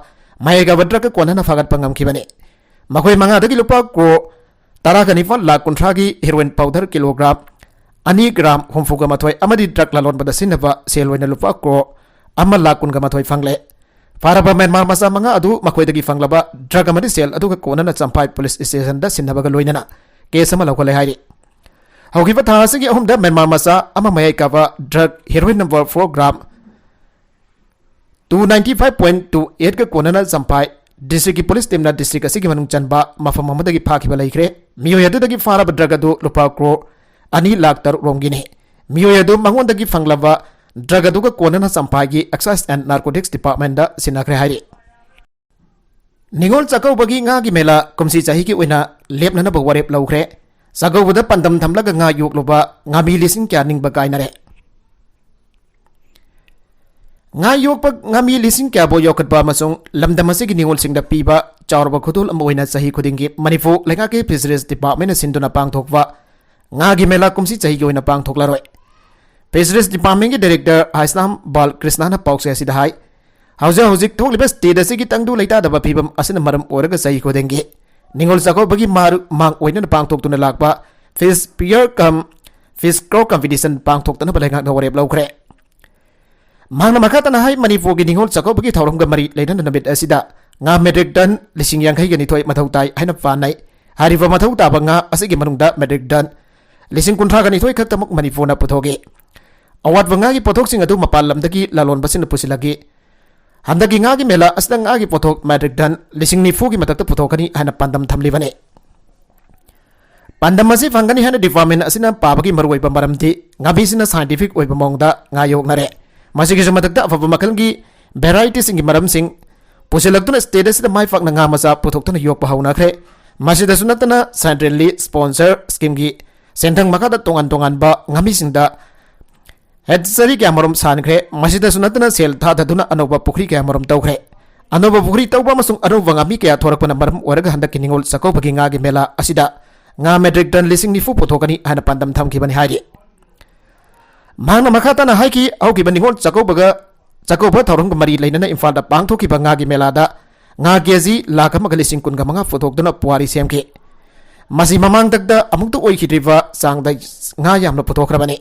ꯃꯌꯥꯏ ꯀꯥꯕ drugꯀ ꯀꯣꯟꯅꯅ ꯐꯥꯒꯠꯄ ꯉꯝꯈꯤꯕꯅꯤ꯫ ꯃꯈꯣꯏ ꯃꯉꯥꯗꯒꯤ ꯂꯨꯄꯥ ꯀ꯭ꯔꯣꯔ ꯇꯔꯥꯒ ꯅꯤꯄꯥꯟ ꯂꯥꯈ ꯀꯨꯟꯊ꯭ꯔꯥꯒꯤ heroin powder kilogram ꯑꯅꯤ gram ꯍꯨꯝꯐꯨꯒ ꯃꯥꯊꯣꯏ ꯑꯃꯗꯤ drug ꯂꯂꯣꯟꯕꯗ ꯁꯤꯖꯤꯟꯅꯕ ꯁꯦꯜ ꯑꯣꯏꯅ ꯂꯨꯄꯥ ꯀ꯭ꯔꯣꯔ ꯑꯃ ꯂꯥꯈ ꯀꯨꯟꯒ ꯃꯥꯊꯣꯏ ꯐꯪꯂꯦ꯫ ꯐꯥꯔꯕ ꯃ꯭ꯌꯥꯟꯃꯥꯔ ꯃꯆꯥ ꯃꯉꯥ ꯑꯗꯨ ꯃꯈꯣꯏꯗꯒꯤ ꯐꯪꯂꯕ drug ꯑꯃꯗꯤ ꯁꯦꯜ ꯑꯗꯨꯒ ꯀꯣꯟꯅꯅ ꯆꯝꯐꯥꯏ police stationꯗ ꯁꯤꯟꯅꯕꯒ ꯂꯣꯏꯅꯅ case ꯑꯃ ꯂꯧꯈꯠꯂꯦ ꯍꯥꯏꯔꯤ꯫ ꯍꯧꯈꯤꯕ ꯊꯥ ꯑꯁꯤꯒꯤ ꯑꯍꯨꯝꯗ ꯃ꯭ꯌꯥꯟꯃꯥꯔ ꯃꯆꯥ ꯑꯃ ꯃꯌꯥꯏ ꯀꯥꯕ drug heroin number four gram two ninety five point two eightꯀ ꯀꯣꯟꯅꯅ ꯆꯝꯐꯥꯏ districtꯀꯤ police teamꯅ district ꯑꯁꯤꯒꯤ ꯃꯅꯨꯡ ꯆꯟꯕ ꯃꯐꯝ ꯑꯃꯗꯒꯤ ꯐꯥꯈꯤꯕ ꯂꯩꯈ꯭ꯔꯦ꯫ ꯃꯤꯑꯣꯏ ꯑꯗꯨꯗꯒꯤ ꯐꯥꯔꯕ drug ꯑꯗꯨ ꯂꯨꯄꯥ ꯀ꯭ꯔꯣꯔ ꯑꯅꯤ ꯂꯥꯈ ꯇꯔꯨꯛ ꯔꯣꯝꯒꯤꯅꯤ꯫ ꯃꯤꯑꯣꯏ ꯑꯗꯨ ꯃꯉꯣꯟꯗꯒꯤ ꯐꯪꯂꯕ drug ꯑꯗꯨꯒ ꯀꯣꯟꯅꯅ ꯆꯝꯐꯥꯏꯒꯤ Excise and Narcotics Departmentꯗ ꯁꯤꯟꯅꯈ꯭ꯔꯦ ꯍꯥꯏꯔꯤ꯫ ꯅꯤꯉꯣꯜ ꯆꯥꯛꯀꯧꯕꯒꯤ ꯉꯥꯒꯤ ꯃꯦꯂꯥ ꯀꯨꯝꯁꯤ ꯆꯍꯤꯒꯤ ꯑꯣꯏꯅ ꯂꯦꯞꯅꯅꯕ ꯋꯥꯔꯦꯞ ꯂꯧꯈ꯭ꯔꯦ꯫ ꯆꯥꯛꯀꯧꯕꯗ ꯄꯥꯟꯗꯝ ꯊꯝꯂꯒ ꯉꯥ ꯌꯣꯛꯂꯨꯕ ꯉꯥꯃꯤ ꯂꯤꯁꯤꯡ ꯀꯌꯥ ꯅꯤꯡꯕ ꯀꯥꯏꯅꯔꯦ꯫ ꯉꯥ ꯌꯣꯛꯄ ꯉꯥꯃꯤ ꯂꯤꯁꯤꯡ ꯀꯌꯥꯕꯨ ꯌꯣꯛꯈꯠꯄ ꯑꯃꯁꯨꯡ ꯂꯝꯗꯝ ꯑꯁꯤꯒꯤ ꯅꯤꯉꯣꯜꯁꯤꯡꯗ ꯄꯤꯕ ꯆꯥꯎꯔꯕ ꯈꯨꯗꯣꯜ ꯑꯃ ꯑꯣꯏꯅ ꯆꯍꯤ ꯈꯨꯗꯤꯡꯒꯤ ꯃꯅꯤꯄꯨꯔ ꯂꯩꯉꯥꯛꯀꯤ Fisheries Department ꯅ ꯁꯤꯟꯗꯨꯅ ꯄꯥꯡꯊꯣꯛꯄ ꯉꯥꯒꯤ ꯃꯦꯂꯥ ꯀꯨꯝꯁꯤ ꯆꯍꯤꯒꯤ ꯑꯣꯏꯅ ꯄꯥꯡꯊꯣꯛꯂꯔꯣꯏ꯫ Fisheries Department ꯀꯤ Director ꯍꯥꯏꯁꯅꯥꯝ ꯕꯥꯜꯀ꯭ꯔꯤꯁꯅꯥꯅ ꯄꯥꯎꯆꯦ ꯑꯁꯤꯗ ꯍꯥꯏ, ꯍꯧꯖꯤꯛ ꯍꯧꯖꯤꯛ ꯊꯣꯛꯂꯤꯕ state ꯑꯁꯤꯒꯤ ꯇꯪꯗꯨ ꯂꯩꯇꯥꯗꯕ ꯐꯤꯕꯝ ꯑꯁꯤꯅ ꯃꯔꯝ ꯑꯣꯏꯔꯒ ꯆꯍꯤ ꯈꯨꯗꯤꯡꯒꯤ ꯅꯤꯉꯣꯜ ꯆꯥꯛꯀꯧꯕꯒꯤ ꯃꯥꯔꯨ-, ꯃꯥꯡ ꯑꯣꯏꯅꯅ ꯄꯥꯡꯊꯣꯛꯇꯨꯅ ꯂꯥꯛꯄ Fish Fair cum Fish Crow Competition ꯄꯥꯡꯊꯣꯛꯇꯅꯕ ꯂꯩꯉꯥꯛꯅ ꯋꯥꯔꯦꯞ ꯂꯧꯈ꯭ꯔꯦ꯫ ꯃꯍꯥꯛꯅ ꯃꯈꯥ ꯇꯥꯅ ꯍꯥꯏ, ꯃꯅꯤꯄꯨꯔꯒꯤ ꯅꯤꯉꯣꯜ ꯆꯥꯛꯀꯧꯕꯒꯤ ꯊꯧꯔꯝꯒ ꯃꯔꯤ ꯂꯩꯅꯅ ꯅꯨꯃꯤꯠ ꯑꯁꯤꯗ ꯉꯥ metric ton ꯂꯤꯁꯤꯡ ꯌꯥꯡꯈꯩꯒ ꯅꯤꯊꯣꯏ ꯃꯊꯧ ꯇꯥꯏ ꯍꯥꯏꯅ ꯄꯥꯅꯩ꯫ ꯍꯥꯏꯔꯤꯕ ꯃꯊꯧ ꯇꯥꯕ ꯉꯥ ꯑꯁꯤꯒꯤ ꯃꯅꯨꯡꯗ metric ton ꯂꯤꯁꯤꯡ ꯀꯨꯟꯊ꯭ꯔꯥꯒ ꯅꯤꯊꯣꯏ ꯈꯛꯇꯃꯛ ꯃꯅꯤꯄꯨꯔꯅ ꯄꯨꯊꯣꯛꯏ꯫ ꯑꯋꯥꯠꯄ ꯉꯥꯒꯤ ꯄꯣꯠꯊꯣꯛꯁꯤꯡ ꯑꯗꯨ ꯃꯄꯥꯟ ꯂꯝꯗꯒꯤ ꯂꯂꯣꯟꯕꯁꯤꯡꯅ ꯄꯨꯁꯤꯜꯂꯛꯏ꯫ ꯍꯟꯗꯛꯀꯤ ꯉꯥꯒꯤ ꯃꯦꯂꯥ ꯑꯁꯤꯗ ꯉꯥꯒꯤ ꯄꯣꯠꯊꯣꯛ metric ton ꯂꯤꯁꯤꯡ ꯅꯤꯐꯨꯒꯤ ꯃꯊꯛꯇ ꯄꯨꯊꯣꯛꯀꯅꯤ ꯍꯥꯏꯅ ꯄꯥꯟꯗꯝ ꯊꯝꯂꯤꯕꯅꯤ꯫ ꯄꯥꯟꯗꯝ ꯑꯁꯤ ꯐꯪꯒꯅꯤ ꯍꯥꯏꯅ department ꯑꯁꯤꯅ ꯄꯥꯕꯒꯤ ꯃꯔꯨꯑꯣꯏꯕ ꯃꯔꯝꯗꯤ ꯉꯥꯃꯤꯁꯤꯡꯅ scientific ꯑꯣꯏꯕ ꯃꯑꯣꯡꯗ ꯉꯥ ꯌꯣꯛꯅꯔꯦ꯫ ꯃꯁꯤꯒꯤꯁꯨ ꯃꯊꯛꯇ ꯑꯐꯕ ꯃꯈꯜꯒꯤ varietyꯁꯤꯡꯒꯤ ꯃꯔꯝꯁꯤꯡ ꯄꯨꯁꯤꯜꯂꯛꯇꯨꯅ state ꯑꯁꯤꯗ ꯃꯥꯏ ꯄꯥꯛꯅ ꯉꯥ ꯃꯆꯥ ꯄꯨꯊꯣꯛꯇꯨꯅ ꯌꯣꯛꯄ ꯍꯧꯅꯈ꯭ꯔꯦ꯫ ꯃꯁꯤꯗꯁꯨ ꯅꯠꯇꯅ centrally sponsor schemeꯒꯤ ꯁꯦꯟꯊꯪ ꯃꯈꯥꯗ ꯇꯣꯉꯥꯟ ꯇꯣꯉꯥꯟꯕ ꯉꯥꯃꯤꯁꯤꯡꯗ hatchery ꯀꯌꯥꯃꯔꯨꯝ ꯁꯥꯟꯈ꯭ꯔꯦ꯫ ꯃꯁꯤꯗꯁꯨ ꯅꯠꯇꯅ ꯁꯦꯜ ꯊꯥꯗꯗꯨꯅ ꯑꯅꯧꯕ ꯄꯨꯈ꯭ꯔꯤ ꯀꯌꯥꯃꯔꯨꯝ ꯇꯧꯈ꯭ꯔꯦ꯫ ꯑꯅꯧꯕ ꯄꯨꯈ꯭ꯔꯤ ꯇꯧꯕ ꯑꯃꯁꯨꯡ ꯑꯅꯧꯕ ꯉꯥꯃꯤ ꯀꯌꯥ ꯊꯣꯔꯛꯄꯅ ꯃꯔꯝ ꯑꯣꯏꯔꯒ ꯍꯟꯗꯛꯀꯤ ꯅꯤꯉꯣꯜ ꯆꯥꯛꯀꯧꯕꯒꯤ ꯉꯥꯒꯤ ꯃꯦꯂꯥ ꯑꯁꯤꯗ ꯉꯥ metric ton ꯂꯤꯁꯤꯡ ꯅꯤꯐꯨ ꯄꯨꯊꯣꯛꯀꯅꯤ ꯍꯥꯏꯅ ꯄꯥꯟꯗꯝ ꯊꯝꯈꯤꯕꯅꯤ ꯍꯥꯏꯔꯤ꯫ ꯃꯍꯥꯛꯅ ꯃꯈꯥ ꯇꯥꯅ ꯍꯥꯏꯈꯤ, ꯍꯧꯈꯤꯕ ꯅꯤꯉꯣꯜ ꯆꯥꯛꯀꯧꯕꯒ, ꯆꯥꯛꯀꯧꯕ ꯊꯧꯔꯝꯒ ꯃꯔꯤ ꯂꯩꯅꯅ ꯏꯝꯐꯥꯜꯗ ꯄꯥꯡꯊꯣꯛꯈꯤꯕ ꯉꯥꯒꯤ ꯃꯦꯂꯥꯗ ꯉꯥ ꯀꯦꯖꯤ ꯂꯥꯈ ꯑꯃꯒ ꯂꯤꯁꯤꯡ ꯀꯨꯟꯒ ꯃꯉꯥ ꯄꯨꯊꯣꯛꯇꯨꯅ ꯄꯨꯋꯥꯔꯤ ꯁꯦꯝꯈꯤ꯫ ꯃꯁꯤ ꯃꯃꯥꯡꯗꯛꯇ ꯑꯃꯨꯛꯇ ꯑꯣꯏꯈꯤꯗ꯭ꯔꯤꯕ ꯆꯥꯡꯗ ꯉꯥ ꯌꯥꯝꯅ ꯄꯨꯊꯣꯛꯈ꯭ꯔꯕꯅꯤ꯫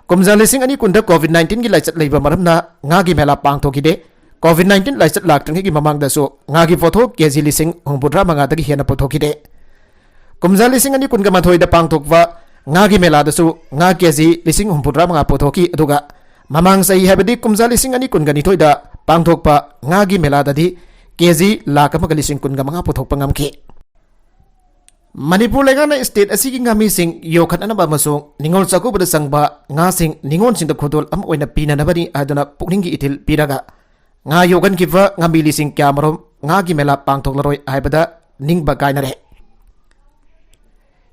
ꯀꯨꯝꯖꯥ ꯂꯤꯁꯤꯡ ꯑꯅꯤ ꯀꯨꯟꯗ COVID nineteen ꯒꯤ ꯂꯥꯏꯆꯠ ꯂꯩꯕ ꯃꯔꯝꯅ ꯉꯥꯒꯤ ꯃꯦꯂꯥ ꯄꯥꯡꯊꯣꯛꯈꯤꯗꯦ꯫ COVID nineteen ꯂꯥꯏꯆꯠ ꯂꯥꯛꯇ꯭ꯔꯤꯉꯩꯒꯤ ꯃꯃꯥꯡꯗꯁꯨ ꯉꯥꯒꯤ ꯄꯣꯠꯊꯣꯛ ꯀꯦꯖꯤ ꯂꯤꯁꯤꯡ ꯍꯨꯝꯐꯨꯇꯔꯥ ꯃꯉꯥꯗꯒꯤ ꯍꯦꯟꯅ ꯄꯨꯊꯣꯛꯈꯤꯗꯦ꯫ ꯀꯨꯝꯖꯥ ꯂꯤꯁꯤꯡ ꯑꯅꯤ ꯀꯨꯟꯒ ꯃꯥꯊꯣꯏꯗ ꯄꯥꯡꯊꯣꯛꯄ ꯉꯥꯒꯤ ꯃꯦꯂꯥꯗꯁꯨ ꯉꯥ ꯀꯦꯖꯤ ꯂꯤꯁꯤꯡ ꯍꯨꯝꯐꯨꯇꯔꯥ ꯃꯉꯥ ꯄꯨꯊꯣꯛꯈꯤ, ꯑꯗꯨꯒ ꯃꯃꯥꯡ ꯆꯍꯤ, ꯍꯥꯏꯕꯗꯤ ꯀꯨꯝꯖꯥ ꯂꯤꯁꯤꯡ ꯑꯅꯤ ꯀꯨꯟꯒ ꯅꯤꯊꯣꯏꯗ ꯄꯥꯡꯊꯣꯛꯄ ꯉꯥꯒꯤ ꯃꯦꯂꯥꯗꯗꯤ ꯀꯦꯖꯤ ꯂꯥꯈ ꯑꯃꯒ ꯂꯤꯁꯤꯡ ꯀꯨꯟꯒ ꯃꯉꯥ ꯄꯨꯊꯣꯛꯄ ꯉꯝꯈꯤ꯫ ꯃꯅꯤꯄꯨꯔ ꯂꯩꯉꯥꯛꯅ state ꯑꯁꯤꯒꯤ ꯉꯥꯃꯤꯁꯤꯡ ꯌꯣꯛꯈꯠꯅꯅꯕ ꯑꯃꯁꯨꯡ ꯅꯤꯉꯣꯜ ꯆꯥꯛꯀꯧꯕꯗ ꯆꯪꯕ ꯉꯥꯁꯤꯡ ꯅꯤꯉꯣꯜꯁꯤꯡꯗ ꯈꯨꯗꯣꯜ ꯑꯃ ꯑꯣꯏꯅ ꯄꯤꯅꯅꯕꯅꯤ ꯍꯥꯏꯗꯨꯅ ꯄꯨꯛꯅꯤꯡꯒꯤ ꯏꯊꯤꯜ ꯄꯤꯔꯒ ꯉꯥ ꯌꯣꯛꯍꯟꯈꯤꯕ ꯉꯥꯃꯤ ꯂꯤꯁꯤꯡ ꯀꯌꯥꯃꯔꯨꯝ ꯉꯥꯒꯤ ꯃꯦꯂꯥ ꯄꯥꯡꯊꯣꯛꯂꯔꯣꯏ ꯍꯥꯏꯕꯗ ꯅꯤꯡꯕ ꯀꯥꯏꯅꯔꯦ꯫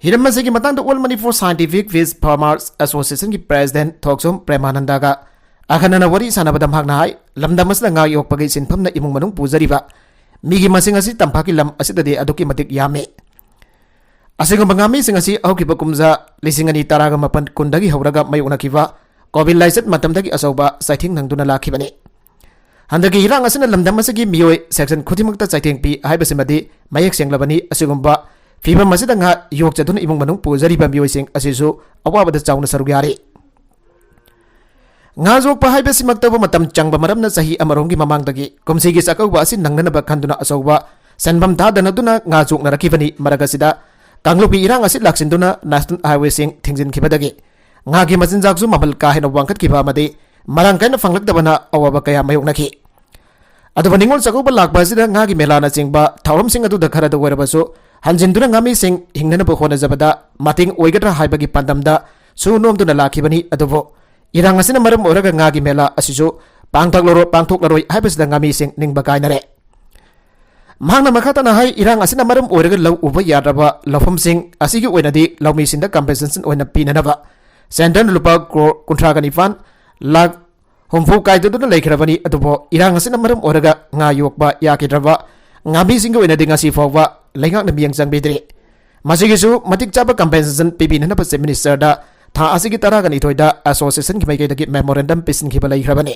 ꯍꯤꯔꯝ ꯑꯁꯤꯒꯤ ꯃꯇꯥꯡꯗ All Manipur Scientific Fish Farmers Association ꯒꯤ President ꯊꯣꯛꯆꯣꯝ ꯄ꯭ꯔꯦꯃꯥꯅꯟꯗꯒ ꯑꯈꯟꯅꯅ ꯋꯥꯔꯤ ꯁꯥꯟꯅꯕꯗ ꯃꯍꯥꯛꯅ ꯍꯥꯏ, ꯂꯝꯗꯝ ꯑꯁꯤꯗ ꯉꯥ ꯌꯣꯛꯄꯒꯤ ꯁꯤꯟꯐꯝꯅ ꯏꯃꯨꯡ ꯃꯅꯨꯡ ꯄꯨꯖꯔꯤꯕ ꯃꯤꯒꯤ ꯃꯁꯤꯡ ꯑꯁꯤ ꯇꯝꯄꯥꯛꯀꯤ ꯂꯝ ꯑꯁꯤꯗꯗꯤ ꯑꯗꯨꯛꯀꯤ ꯃꯇꯤꯛ ꯌꯥꯝꯃꯤ꯫ ꯑꯁꯤꯒꯨꯝꯕ ꯉꯥꯃꯤꯁꯤꯡ ꯑꯁꯤ ꯍꯧꯈꯤꯕ ꯀꯨꯝꯖꯥ ꯂꯤꯁꯤꯡ ꯑꯅꯤ ꯇꯔꯥꯒ ꯃꯥꯄꯟ ꯀꯨꯟꯗꯒꯤ ꯍꯧꯔꯒ ꯃꯥꯌꯣꯛꯅꯈꯤꯕ ꯀꯣꯚꯤꯗ ꯂꯥꯏꯆꯠ ꯃꯇꯝꯗꯒꯤ ꯑꯆꯧꯕ ꯆꯩꯊꯦꯡ ꯅꯪꯗꯨꯅ ꯂꯥꯛꯈꯤꯕꯅꯤ꯫ ꯍꯟꯗꯛꯀꯤ ꯏꯔꯥꯡ ꯑꯁꯤꯅ ꯂꯝꯗꯝ ꯑꯁꯤꯒꯤ ꯃꯤꯑꯣꯏ ꯁꯦꯛꯁꯟ ꯈꯨꯗꯤꯡꯃꯛꯇ ꯆꯩꯊꯦꯡ ꯄꯤ ꯍꯥꯏꯕꯁꯤꯃꯗꯤ ꯃꯌꯦꯛ ꯁꯦꯡꯂꯕꯅꯤ꯫ ꯑꯁꯤꯒꯨꯝꯕ ꯐꯤꯕꯝ ꯑꯁꯤꯗ ꯉꯥ ꯌꯣꯛꯆꯗꯨꯅ ꯏꯃꯨꯡ ꯃꯅꯨꯡ ꯄꯨꯖꯔꯤꯕ ꯃꯤꯑꯣꯏꯁꯤꯡ ꯑꯁꯤꯁꯨ ꯑꯋꯥꯕꯗ ꯆꯥꯎꯅ ꯁꯔꯨꯛ ꯌꯥꯔꯤ꯫ ꯉꯥ ꯌꯣꯛꯄ ꯍꯥꯏꯕꯁꯤꯃꯛꯇꯕꯨ ꯃꯇꯝ ꯆꯪꯕ ꯃꯔꯝꯅ ꯆꯍꯤ ꯑꯃꯔꯣꯝꯒꯤ ꯃꯃꯥꯡꯗꯒꯤ ꯀꯨꯝꯁꯤꯒꯤ ꯆꯥꯛꯀꯧꯕ ꯑꯁꯤ ꯅꯪꯅꯅꯕ ꯈꯟꯗꯨꯅ ꯑꯆꯧꯕ ꯁꯦꯟꯐꯝ ꯊꯥꯗꯅꯗꯨꯅ ꯉꯥ ꯌꯣꯛꯅꯔꯛꯈꯤꯕꯅꯤ꯫ ꯃꯔꯛ ꯑꯁꯤꯗ ꯀꯥꯡꯂꯨꯞꯀꯤ ꯏꯔꯥꯡ ꯑꯁꯤ ꯂꯥꯛꯁꯤꯟꯗꯨꯅ ꯅꯦꯁꯅꯦꯜ ꯍꯥꯏꯋꯦꯁꯤꯡ ꯊꯤꯡꯖꯤꯟꯈꯤꯕꯗꯒꯤ ꯉꯥꯒꯤ ꯃꯆꯤꯟꯖꯥꯛꯁꯨ ꯃꯃꯜ ꯀꯥ ꯍꯦꯟꯅ ꯋꯥꯡꯈꯠꯈꯤꯕ ꯑꯃꯗꯤ ꯃꯔꯥꯡ ꯀꯥꯏꯅ ꯐꯪꯂꯛꯇꯕꯅ ꯑꯋꯥꯕ ꯀꯌꯥ ꯃꯥꯌꯣꯛꯅꯈꯤ꯫ ꯑꯗꯨꯕꯨ ꯅꯤꯉꯣꯜ ꯆꯥꯛꯀꯧꯕ ꯂꯥꯛꯄ ꯑꯁꯤꯗ ꯉꯥꯒꯤ ꯃꯦꯂꯥꯅꯆꯤꯡꯕ ꯊꯧꯔꯝꯁꯤꯡ ꯑꯗꯨꯗ ꯈꯔꯗ ꯑꯣꯏꯔꯕꯁꯨ ꯍꯟꯖꯤꯟꯗꯨꯅ ꯉꯥꯃꯤꯁꯤꯡ ꯍꯤꯡꯅꯅꯕ ꯍꯣꯠꯅꯖꯕꯗ ꯃꯇꯦꯡ ꯑꯣꯏꯒꯗ꯭ꯔꯥ ꯍꯥꯏꯕꯒꯤ ꯄꯥꯟꯗꯝꯗ ꯁꯨ ꯅꯣꯝꯗꯨꯅ ꯂꯥꯛꯈꯤꯕꯅꯤ꯫ ꯑꯗꯨꯕꯨ ꯏꯔꯥꯡ ꯑꯁꯤꯅ ꯃꯔꯝ ꯑꯣꯏꯔꯒ ꯉꯥꯒꯤ ꯃꯦꯂꯥ ꯑꯁꯤꯁꯨ ꯄꯥꯡꯊꯣꯛꯂꯔꯣꯏ, ꯄꯥꯡꯊꯣꯛꯂꯔꯣꯏ ꯍꯥꯏꯕꯁꯤꯗ ꯉꯥꯃꯤꯁꯤꯡ ꯅꯤꯡꯕ ꯀꯥꯏꯅꯔꯦ꯫ ꯃꯍꯥꯛꯅ ꯃꯈꯥ ꯇꯥꯅ ꯍꯥꯏ, ꯏꯔꯥꯡ ꯑꯁꯤꯅ ꯃꯔꯝ ꯑꯣꯏꯔꯒ ꯂꯧ ꯎꯕ ꯌꯥꯗ꯭ꯔꯕ ꯂꯧꯐꯝꯁꯤꯡ ꯑꯁꯤꯒꯤ ꯑꯣꯏꯅꯗꯤ ꯂꯧꯃꯤꯁꯤꯡꯗ ꯀꯝꯄꯦꯟꯁꯦꯁꯟ ꯑꯣꯏꯅ ꯄꯤꯅꯅꯕ ꯁꯦꯟꯇꯔꯅ ꯂꯨꯄꯥ ꯀ꯭ꯔꯣꯔ ꯀꯨꯟꯊ꯭ꯔꯥꯒ ꯅꯤꯄꯥꯟ ꯂꯥꯈ ꯍꯨꯝꯐꯨ ꯀꯥꯏꯗꯗꯨꯅ ꯂꯩꯈ꯭ꯔꯕꯅꯤ꯫ ꯑꯗꯨꯕꯨ ꯏꯔꯥꯡ ꯑꯁꯤꯅ ꯃꯔꯝ ꯑꯣꯏꯔꯒ ꯉꯥ ꯌꯣꯛꯄ ꯌꯥꯈꯤꯗ꯭ꯔꯕ ꯉꯥꯃꯤꯁꯤꯡꯒꯤ ꯑꯣꯏꯅꯗꯤ ꯉꯁꯤ ꯐꯥꯎꯕ ꯂꯩꯉꯥꯛꯅ ꯃꯤꯠꯌꯦꯡ ꯆꯪꯕꯤꯗ꯭ꯔꯤ꯫ ꯃꯁꯤꯒꯤꯁꯨ ꯃꯇꯤꯛ ꯆꯥꯕ ꯀꯝꯄꯦꯟꯁꯦꯁꯟ ꯄꯤꯕꯤꯅꯅꯕ ꯆꯤꯐ ꯃꯤꯅꯤꯁꯇꯔꯗ ꯊꯥ ꯑꯁꯤꯒꯤ ꯇꯔꯥꯒ ꯅꯤꯊꯣꯏꯗ ꯑꯦꯁꯣꯁꯤꯌꯦꯁꯟꯒꯤ ꯃꯥꯏꯀꯩꯗꯒꯤ ꯃꯦꯃꯣꯔꯦꯟꯗꯝ ꯄꯤꯁꯤꯟꯈꯤꯕ ꯂꯩꯈ꯭ꯔꯕꯅꯤ꯫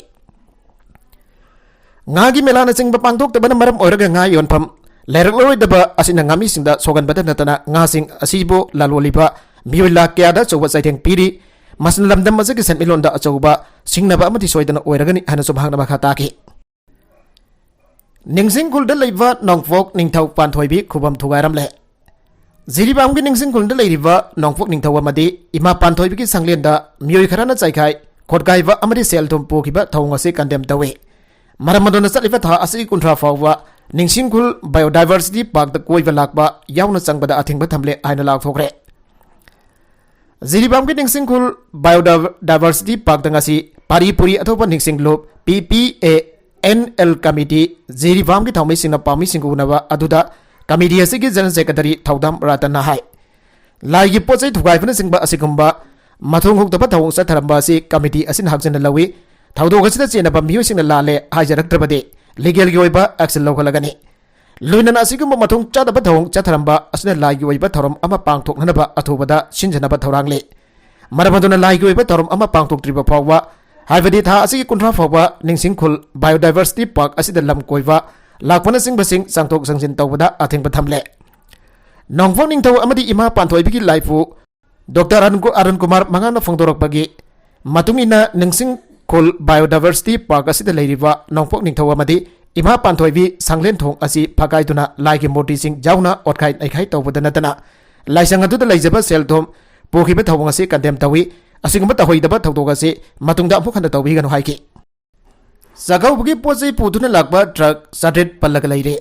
ꯉꯥꯒꯤ ꯃꯦꯂꯥꯅꯆꯤꯡꯕ ꯄꯥꯡꯊꯣꯛꯇꯕꯅ ꯃꯔꯝ ꯑꯣꯏꯔꯒ ꯉꯥ ꯌꯣꯟꯐꯝ ꯂꯩꯔꯛꯂꯔꯣꯏꯗꯕ ꯑꯁꯤꯅ ꯉꯥꯃꯤꯁꯤꯡꯗ ꯁꯣꯛꯍꯟꯕꯗ ꯅꯠꯇꯅ ꯉꯥꯁꯤꯡ ꯑꯁꯤꯕꯨ ꯂꯂꯣꯜꯂꯤꯕ ꯃꯤꯑꯣꯏ ꯂꯥꯈ ꯀꯌꯥꯗ ꯑꯆꯧꯕ ꯆꯩꯊꯦꯡ ꯄꯤꯔꯤ꯫ ꯃꯁꯤꯅ ꯂꯝꯗꯝ ꯑꯁꯤꯒꯤ ꯁꯦꯟꯃꯤꯠꯂꯣꯟꯗ ꯑꯆꯧꯕ ꯁꯤꯡꯅꯕ ꯑꯃꯗꯤ ꯁꯣꯏꯗꯅ ꯑꯣꯏꯔꯒꯅꯤ ꯍꯥꯏꯅꯁꯨ ꯃꯍꯥꯛꯅ ꯃꯈꯥ ꯇꯥꯈꯤ꯫ ꯅꯤꯡꯁꯤꯡ ꯈꯨꯜꯗ ꯂꯩꯕ ꯅꯣꯡꯄꯣꯛ ꯅꯤꯡꯊꯧ ꯄꯥꯟꯊꯣꯏꯕꯤ ꯈꯨꯕꯝ ꯊꯨꯒꯥꯏꯔꯝꯂꯦ꯫ ꯖꯤꯔꯤꯕꯥꯝꯒꯤ ꯅꯤꯡꯁꯤꯡ ꯈꯨꯜꯗ ꯂꯩꯔꯤꯕ ꯅꯣꯡꯄꯣꯛ ꯅꯤꯡꯊꯧ ꯑꯃꯗꯤ ꯏꯃꯥ ꯄꯥꯟꯊꯣꯏꯕꯤꯒꯤ ꯁꯪꯂꯦꯟꯗ ꯃꯤꯑꯣꯏ ꯈꯔꯅ ꯆꯥꯏꯈꯥꯏ ꯈꯣꯠꯀꯥꯏꯕ ꯑꯃꯗꯤ ꯁꯦꯜ ꯊꯨꯝ ꯄꯨꯈꯤꯕ ꯊꯧꯑꯣꯡ ꯑꯁꯤ ꯀꯟꯗꯦꯝ ꯇꯧꯏ꯫ ꯃꯔꯝ ꯑꯗꯨꯅ ꯆꯠꯂꯤꯕ ꯊꯥ ꯑꯁꯤꯒꯤ ꯀꯨꯟꯊ꯭ꯔꯥ ꯐꯥꯎꯕ ꯅꯤꯡꯁꯤꯡ ꯈꯨꯜ ꯕꯥꯏꯑꯣꯗꯥꯏꯚꯔꯁꯤꯇꯤ ꯄꯥꯔꯛꯇ ꯀꯣꯏꯕ ꯂꯥꯛꯄ ꯌꯥꯎꯅ ꯆꯪꯕꯗ ꯑꯊꯤꯡꯕ ꯊꯝꯂꯦ ꯍꯥꯏꯅ ꯂꯥꯎꯊꯣꯛꯈ꯭ꯔꯦ꯫ ꯖꯤꯔꯤꯕꯥꯝꯒꯤ ꯅꯤꯡꯁꯤꯡ ꯈꯨꯜ ꯕꯥꯏꯑꯣꯗꯥꯏꯚꯔꯁꯤꯇꯤ ꯄꯥꯔꯛꯇ ꯉꯁꯤ ꯄꯥꯔꯤ ꯄꯨꯔꯤ ꯑꯊꯧꯕ ꯅꯤꯡꯁꯤꯡ ꯂꯨꯞ ꯄꯤ ꯄꯤ ꯑꯦ ꯑꯦꯟ ꯑꯦꯜ ꯀꯃꯤꯇꯤ, ꯖꯤꯔꯤꯕꯥꯝꯒꯤ ꯊꯧꯃꯤꯁꯤꯡꯅ ꯄꯥꯎꯃꯤꯁꯤꯡꯒ ꯎꯅꯕ ꯑꯗꯨꯗ ꯀꯃꯤꯇꯤ ꯑꯁꯤꯒꯤ ꯖꯦꯅꯔꯦꯜ ꯁꯦꯀ꯭ꯔꯦꯇꯔꯤ ꯊꯧꯗꯥꯝ ꯔꯇꯟꯅ ꯍꯥꯏ, ꯂꯥꯏꯒꯤ ꯄꯣꯠ ꯆꯩ ꯊꯨꯒꯥꯏꯕꯅꯆꯤꯡꯕ ꯑꯁꯤꯒꯨꯝꯕ ꯃꯊꯣꯡ ꯍꯨꯛꯇꯕ ꯊꯧꯑꯣꯡ ꯆꯠꯊꯔꯝꯕ ꯑꯁꯤ ꯀꯃꯤꯇꯤ ꯑꯁꯤꯅ ꯍꯛꯆꯤꯟꯅ ꯂꯧꯏ꯫ ꯊꯧꯗꯣꯛ ꯑꯁꯤꯗ ꯆꯦꯟꯅꯕ ꯃꯤꯑꯣꯏꯁꯤꯡꯅ ꯂꯥꯜꯂꯦ ꯍꯥꯏꯖꯔꯛꯇ꯭ꯔꯕꯗꯤ ꯂꯤꯒꯦꯜꯒꯤ ꯑꯣꯏꯕ ꯑꯦꯛꯁꯟ ꯂꯧꯈꯠꯂꯒꯅꯤ꯫ ꯂꯣꯏꯅꯅ ꯑꯁꯤꯒꯨꯝꯕ ꯃꯊꯣꯡ ꯆꯥꯗꯕ ꯊꯧꯑꯣꯡ ꯆꯠꯊꯔꯝꯕ ꯑꯁꯤꯅ ꯂꯥꯏꯒꯤ ꯑꯣꯏꯕ ꯊꯧꯔꯝ ꯑꯃ ꯄꯥꯡꯊꯣꯛꯅꯅꯕ ꯑꯊꯨꯕꯗ ꯁꯤꯟꯖꯅꯕ ꯊꯧꯔꯥꯡꯂꯤ꯫ ꯃꯔꯝ ꯑꯗꯨꯅ ꯂꯥꯏꯒꯤ ꯑꯣꯏꯕ ꯊꯧꯔꯝ ꯑꯃ ꯄꯥꯡꯊꯣꯛꯇ꯭ꯔꯤꯕ ꯐꯥꯎꯕ, ꯍꯥꯏꯕꯗꯤ ꯊꯥ ꯑꯁꯤꯒꯤ ꯀꯨꯟꯊ꯭ꯔꯥ ꯐꯥꯎꯕ, ꯅꯤꯡꯁꯤꯡꯈꯨꯜ Biodiversity Park ꯑꯁꯤꯗ ꯂꯝ ꯀꯣꯏꯕ ꯂꯥꯛꯄꯅꯆꯤꯡꯕꯁꯤꯡ ꯆꯪꯊꯣꯛ ꯆꯪꯁꯤꯟ ꯇꯧꯕꯗ ꯑꯊꯤꯡꯕ ꯊꯝꯂꯦ꯫ ꯅꯣꯡꯄꯣꯛ ꯅꯤꯡꯊꯧ ꯑꯃꯗꯤ ꯏꯃꯥ ꯄꯥꯟꯊꯣꯏꯕꯤꯒꯤ ꯂꯥꯏꯄꯨ ꯗꯣꯛꯇꯔ ꯑꯔꯨꯟ ꯀꯨ-, ꯑꯔꯨꯟ ꯀꯨꯃꯥꯔ ꯃꯉꯥꯅ ꯐꯣꯡꯗꯣꯔꯛꯄꯒꯤ ꯃꯇꯨꯡ ꯏꯟꯅ, ꯅꯤꯡꯁꯤꯡꯈꯨꯜ Biodiversity Park ꯑꯁꯤꯗ ꯂꯩꯔꯤꯕ ꯅꯣꯡꯄꯣꯛ ꯅꯤꯡꯊꯧ ꯑꯃꯗꯤ ꯏꯃꯥ ꯄꯥꯟꯊꯣꯏꯕꯤ ꯁꯪꯂꯦꯟ ꯊꯣꯡ ꯑꯁꯤ ꯐꯒꯥꯏꯗꯨꯅ ꯂꯥꯏꯒꯤ ꯃꯨꯔꯇꯤꯁꯤꯡ ꯌꯥꯎꯅ ꯑꯣꯠꯈꯥꯏ ꯅꯩꯈꯥꯏ ꯇꯧꯕꯗ ꯅꯠꯇꯅ, ꯂꯥꯏꯁꯪ ꯑꯗꯨꯗ ꯂꯩꯖꯕ ꯁꯦꯜ ꯊꯨꯝ ꯄꯨꯈꯤꯕ ꯊꯧꯑꯣꯡ ꯑꯁꯤ ꯀꯟꯗꯦꯝ ꯇꯧꯏ꯫ ꯑꯁꯤꯒꯨꯝꯕ ꯇꯧꯍꯩꯗꯕ ꯊꯧꯗꯣꯛ ꯑꯁꯤ ꯃꯇꯨꯡꯗ ꯑꯃꯨꯛ ꯍꯟꯅ ꯇꯧꯕꯤꯒꯅꯨ ꯍꯥꯏꯈꯤ꯫ ꯆꯥꯛꯀꯧꯕꯒꯤ ꯄꯣꯠ ꯆꯩ ꯄꯨꯗꯨꯅ ꯂꯥꯛꯄ ꯇ꯭ꯔꯛ ꯆꯥꯇ꯭ꯔꯦꯠ ꯄꯜꯂꯒ ꯂꯩꯔꯦ꯫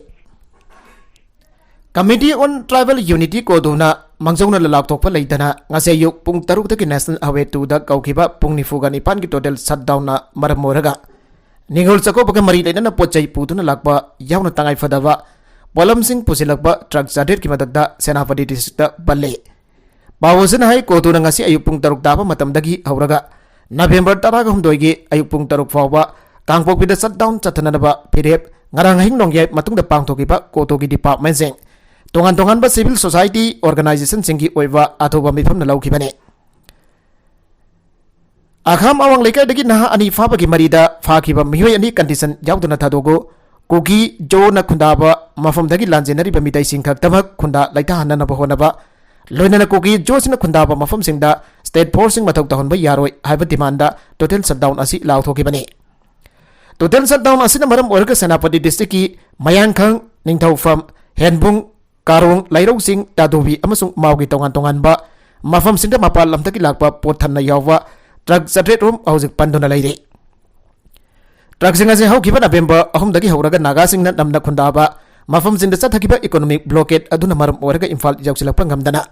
Committee on Tribal Unity, ꯀꯣꯗꯨꯅ ꯃꯥꯡꯖꯧꯅꯅ ꯂꯥꯎꯊꯣꯛꯄ ꯂꯩꯇꯅ ꯉꯁꯤ ꯑꯌꯨꯛ ꯄꯨꯡ ꯇꯔꯨꯛꯇꯒꯤ National Highway two ꯗ ꯀꯧꯈꯤꯕ ꯄꯨꯡ ꯅꯤꯐꯨꯒ ꯅꯤꯄꯥꯟꯒꯤ total shutdown ꯅ ꯃꯔꯝ ꯑꯣꯏꯔꯒ, ꯅꯤꯉꯣꯜ ꯆꯥꯛꯀꯧꯕꯒ ꯃꯔꯤ ꯂꯩꯅꯅ ꯄꯣꯠ ꯆꯩ ꯄꯨꯗꯨꯅ ꯂꯥꯛꯄ ꯌꯥꯎꯅ ꯇꯉꯥꯏ ꯐꯗꯕ ꯄꯣꯠꯂꯝꯁꯤꯡ ꯄꯨꯁꯤꯜꯂꯛꯄ ꯇ꯭ꯔꯛ ꯆꯥꯇ꯭ꯔꯦꯠꯀꯤ ꯃꯊꯛꯇ ꯁꯦꯅꯥꯄꯇꯤ district ꯇ ꯄꯜꯂꯦ꯫ ꯄꯥꯎ ꯑꯁꯤꯅ ꯍꯥꯏ, ꯀꯣꯗꯨꯅ ꯉꯁꯤ ꯑꯌꯨꯛ ꯄꯨꯡ ꯇꯔꯨꯛ ꯇꯥꯕ ꯃꯇꯝꯗꯒꯤ ꯍꯧꯔꯒ November ꯇꯔꯥꯍꯨꯝꯗꯣꯏꯒꯤ ꯑꯌꯨꯛ ꯄꯨꯡ ꯇꯔꯨꯛ ꯐꯥꯎꯕ ꯀꯥꯡꯄꯣꯛꯄꯤꯗ shutdown ꯆꯠꯊꯅꯅꯕ ꯐꯤꯔꯦꯞ ꯉꯔꯥꯡ ꯑꯍꯤꯡ ꯅꯣꯡꯌꯥꯏ ꯃꯇꯨꯡꯗ ꯄꯥꯡꯊꯣꯛꯈꯤꯕ ꯀꯣꯗꯨꯒꯤ department ꯁꯤꯡ, ꯇꯣꯉꯥꯟ ꯇꯣꯉꯥꯟꯕ civil society organization ꯁꯤꯡꯒꯤ ꯑꯣꯏꯕ ꯑꯊꯨꯕ ꯃꯤꯐꯝꯅ ꯂꯧꯈꯤꯕꯅꯤ꯫ ꯑꯈꯥꯝ ꯑꯋꯥꯡ ꯂꯩꯀꯥꯏꯗꯒꯤ ꯅꯍꯥ ꯑꯅꯤ ꯐꯥꯕꯒꯤ ꯃꯔꯤꯗ ꯐꯥꯈꯤꯕ ꯃꯤꯑꯣꯏ ꯑꯅꯤ condition ꯌꯥꯎꯗꯅ ꯊꯥꯗꯣꯛꯎ꯫ ꯀꯨꯀꯤ ꯖꯣꯅ ꯈꯨꯟꯗꯥꯕ ꯃꯐꯝꯗꯒꯤ ꯂꯥꯟꯖꯦꯟꯅꯔꯤꯕ ꯃꯤꯇꯩꯁꯤꯡ ꯈꯛꯇꯃꯛ ꯈꯨꯟꯗꯥ ꯂꯩꯇꯥꯍꯟꯅꯅꯕ ꯍꯣꯠꯅꯕ, ꯂꯣꯏꯅꯅ ꯀꯨꯀꯤ ꯖꯣꯁꯤꯡꯅ ꯈꯨꯟꯗꯥꯕ ꯃꯐꯝꯁꯤꯡꯗ state force ꯁꯤꯡ ꯃꯊꯧ ꯇꯧꯍꯟꯕ ꯌꯥꯔꯣꯏ ꯍꯥꯏꯕ demand ꯇ total shutdown ꯑꯁꯤ ꯂꯥꯎꯊꯣꯛꯈꯤꯕꯅꯤ꯫ Total shutdown ꯑꯁꯤꯅ ꯃꯔꯝ ꯑꯣꯏꯔꯒ ꯁꯦꯅꯥꯄꯇꯤ district ꯀꯤ ꯃꯌꯥꯡꯈꯪ, ꯅꯤꯡꯊꯧꯐꯝ, ꯍꯦꯟꯕꯨꯡ, ꯀꯥꯔꯣꯡ, ꯂꯩꯔꯧ ꯆꯤꯡ, ꯇꯥꯗꯣꯕꯤ ꯑꯃꯁꯨꯡ ꯃꯥꯎꯒꯤ ꯇꯣꯉꯥꯟ ꯇꯣꯉꯥꯟꯕ ꯃꯐꯝꯁꯤꯡꯗ ꯃꯄꯥꯟ ꯂꯝꯗꯒꯤ ꯂꯥꯛꯄ ꯄꯣꯠ ꯊꯟꯅ ꯌꯥꯎꯕ ꯇ꯭ꯔꯛ ꯆꯥꯇ꯭ꯔꯦꯠ ꯔꯣꯝ ꯍꯧꯖꯤꯛ ꯄꯟꯗꯨꯅ ꯂꯩꯔꯤ꯫ ꯇ꯭ꯔꯛꯁꯤꯡ ꯑꯁꯤ ꯍꯧꯈꯤꯕ ꯅꯕꯦꯝꯕꯔ ꯑꯍꯨꯝꯗꯒꯤ ꯍꯧꯔꯒ ꯅꯥꯒꯥꯁꯤꯡꯅ ꯅꯝꯅ ꯈꯨꯟꯗꯥꯕ ꯃꯐꯝꯁꯤꯡꯗ ꯆꯠꯊꯈꯤꯕ economic blockade ꯑꯗꯨꯅ ꯃꯔꯝ ꯑꯣꯏꯔꯒ ꯏꯝꯐꯥꯜ ꯌꯧꯁꯤꯜꯂꯛꯄ ꯉꯝꯗꯅ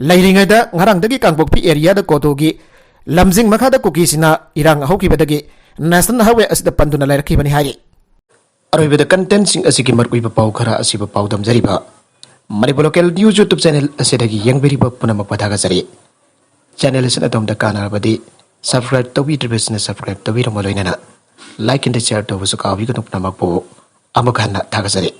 ꯂꯩꯔꯤꯉꯩꯗ, ꯉꯔꯥꯡꯗꯒꯤ ꯀꯥꯡꯄꯣꯛꯄꯤ area ꯗ ꯀꯣꯗꯨꯒꯤ ꯂꯝꯖꯤꯡ ꯃꯈꯥꯗ ꯀꯨꯀꯤꯁꯤꯡꯅ ꯏꯔꯥꯡ ꯍꯧꯈꯤꯕꯗꯒꯤ National Highway ꯑꯁꯤꯗ ꯄꯟꯗꯨꯅ ꯂꯩꯔꯛꯈꯤꯕꯅꯤ ꯍꯥꯏꯔꯤ꯫ ꯑꯔꯣꯏꯕꯗ content ꯁꯤꯡ ꯑꯁꯤꯒꯤ ꯃꯔꯨꯑꯣꯏꯕ ꯄꯥꯎ ꯈꯔ ꯑꯁꯤꯕꯨ ꯄꯥꯎꯗꯝꯖꯔꯤꯕ Manipur Local News YouTube channel ꯑꯁꯤꯗꯒꯤ ꯌꯦꯡꯕꯤꯔꯤꯕ ꯄꯨꯝꯅꯃꯛꯄꯨ ꯊꯥꯒꯠꯆꯔꯤ꯫ Channel ꯑꯁꯤꯅ ꯑꯗꯣꯝꯗ ꯀꯥꯟꯅꯔꯕꯗꯤ Subscribe ꯇꯧꯕꯤꯗ꯭ꯔꯤꯕꯁꯤꯅ subscribe ꯇꯧꯕꯤꯔꯝꯕ ꯂꯣꯏꯅꯅ like and share ꯇꯧꯕꯁꯨ ꯀꯥꯎꯕꯤꯒꯅꯨ꯫ ꯄꯨꯝꯅꯃꯛꯄꯨ ꯑꯃꯨꯛ ꯍꯟꯅ ꯊꯥꯒꯠꯆꯔꯤ꯫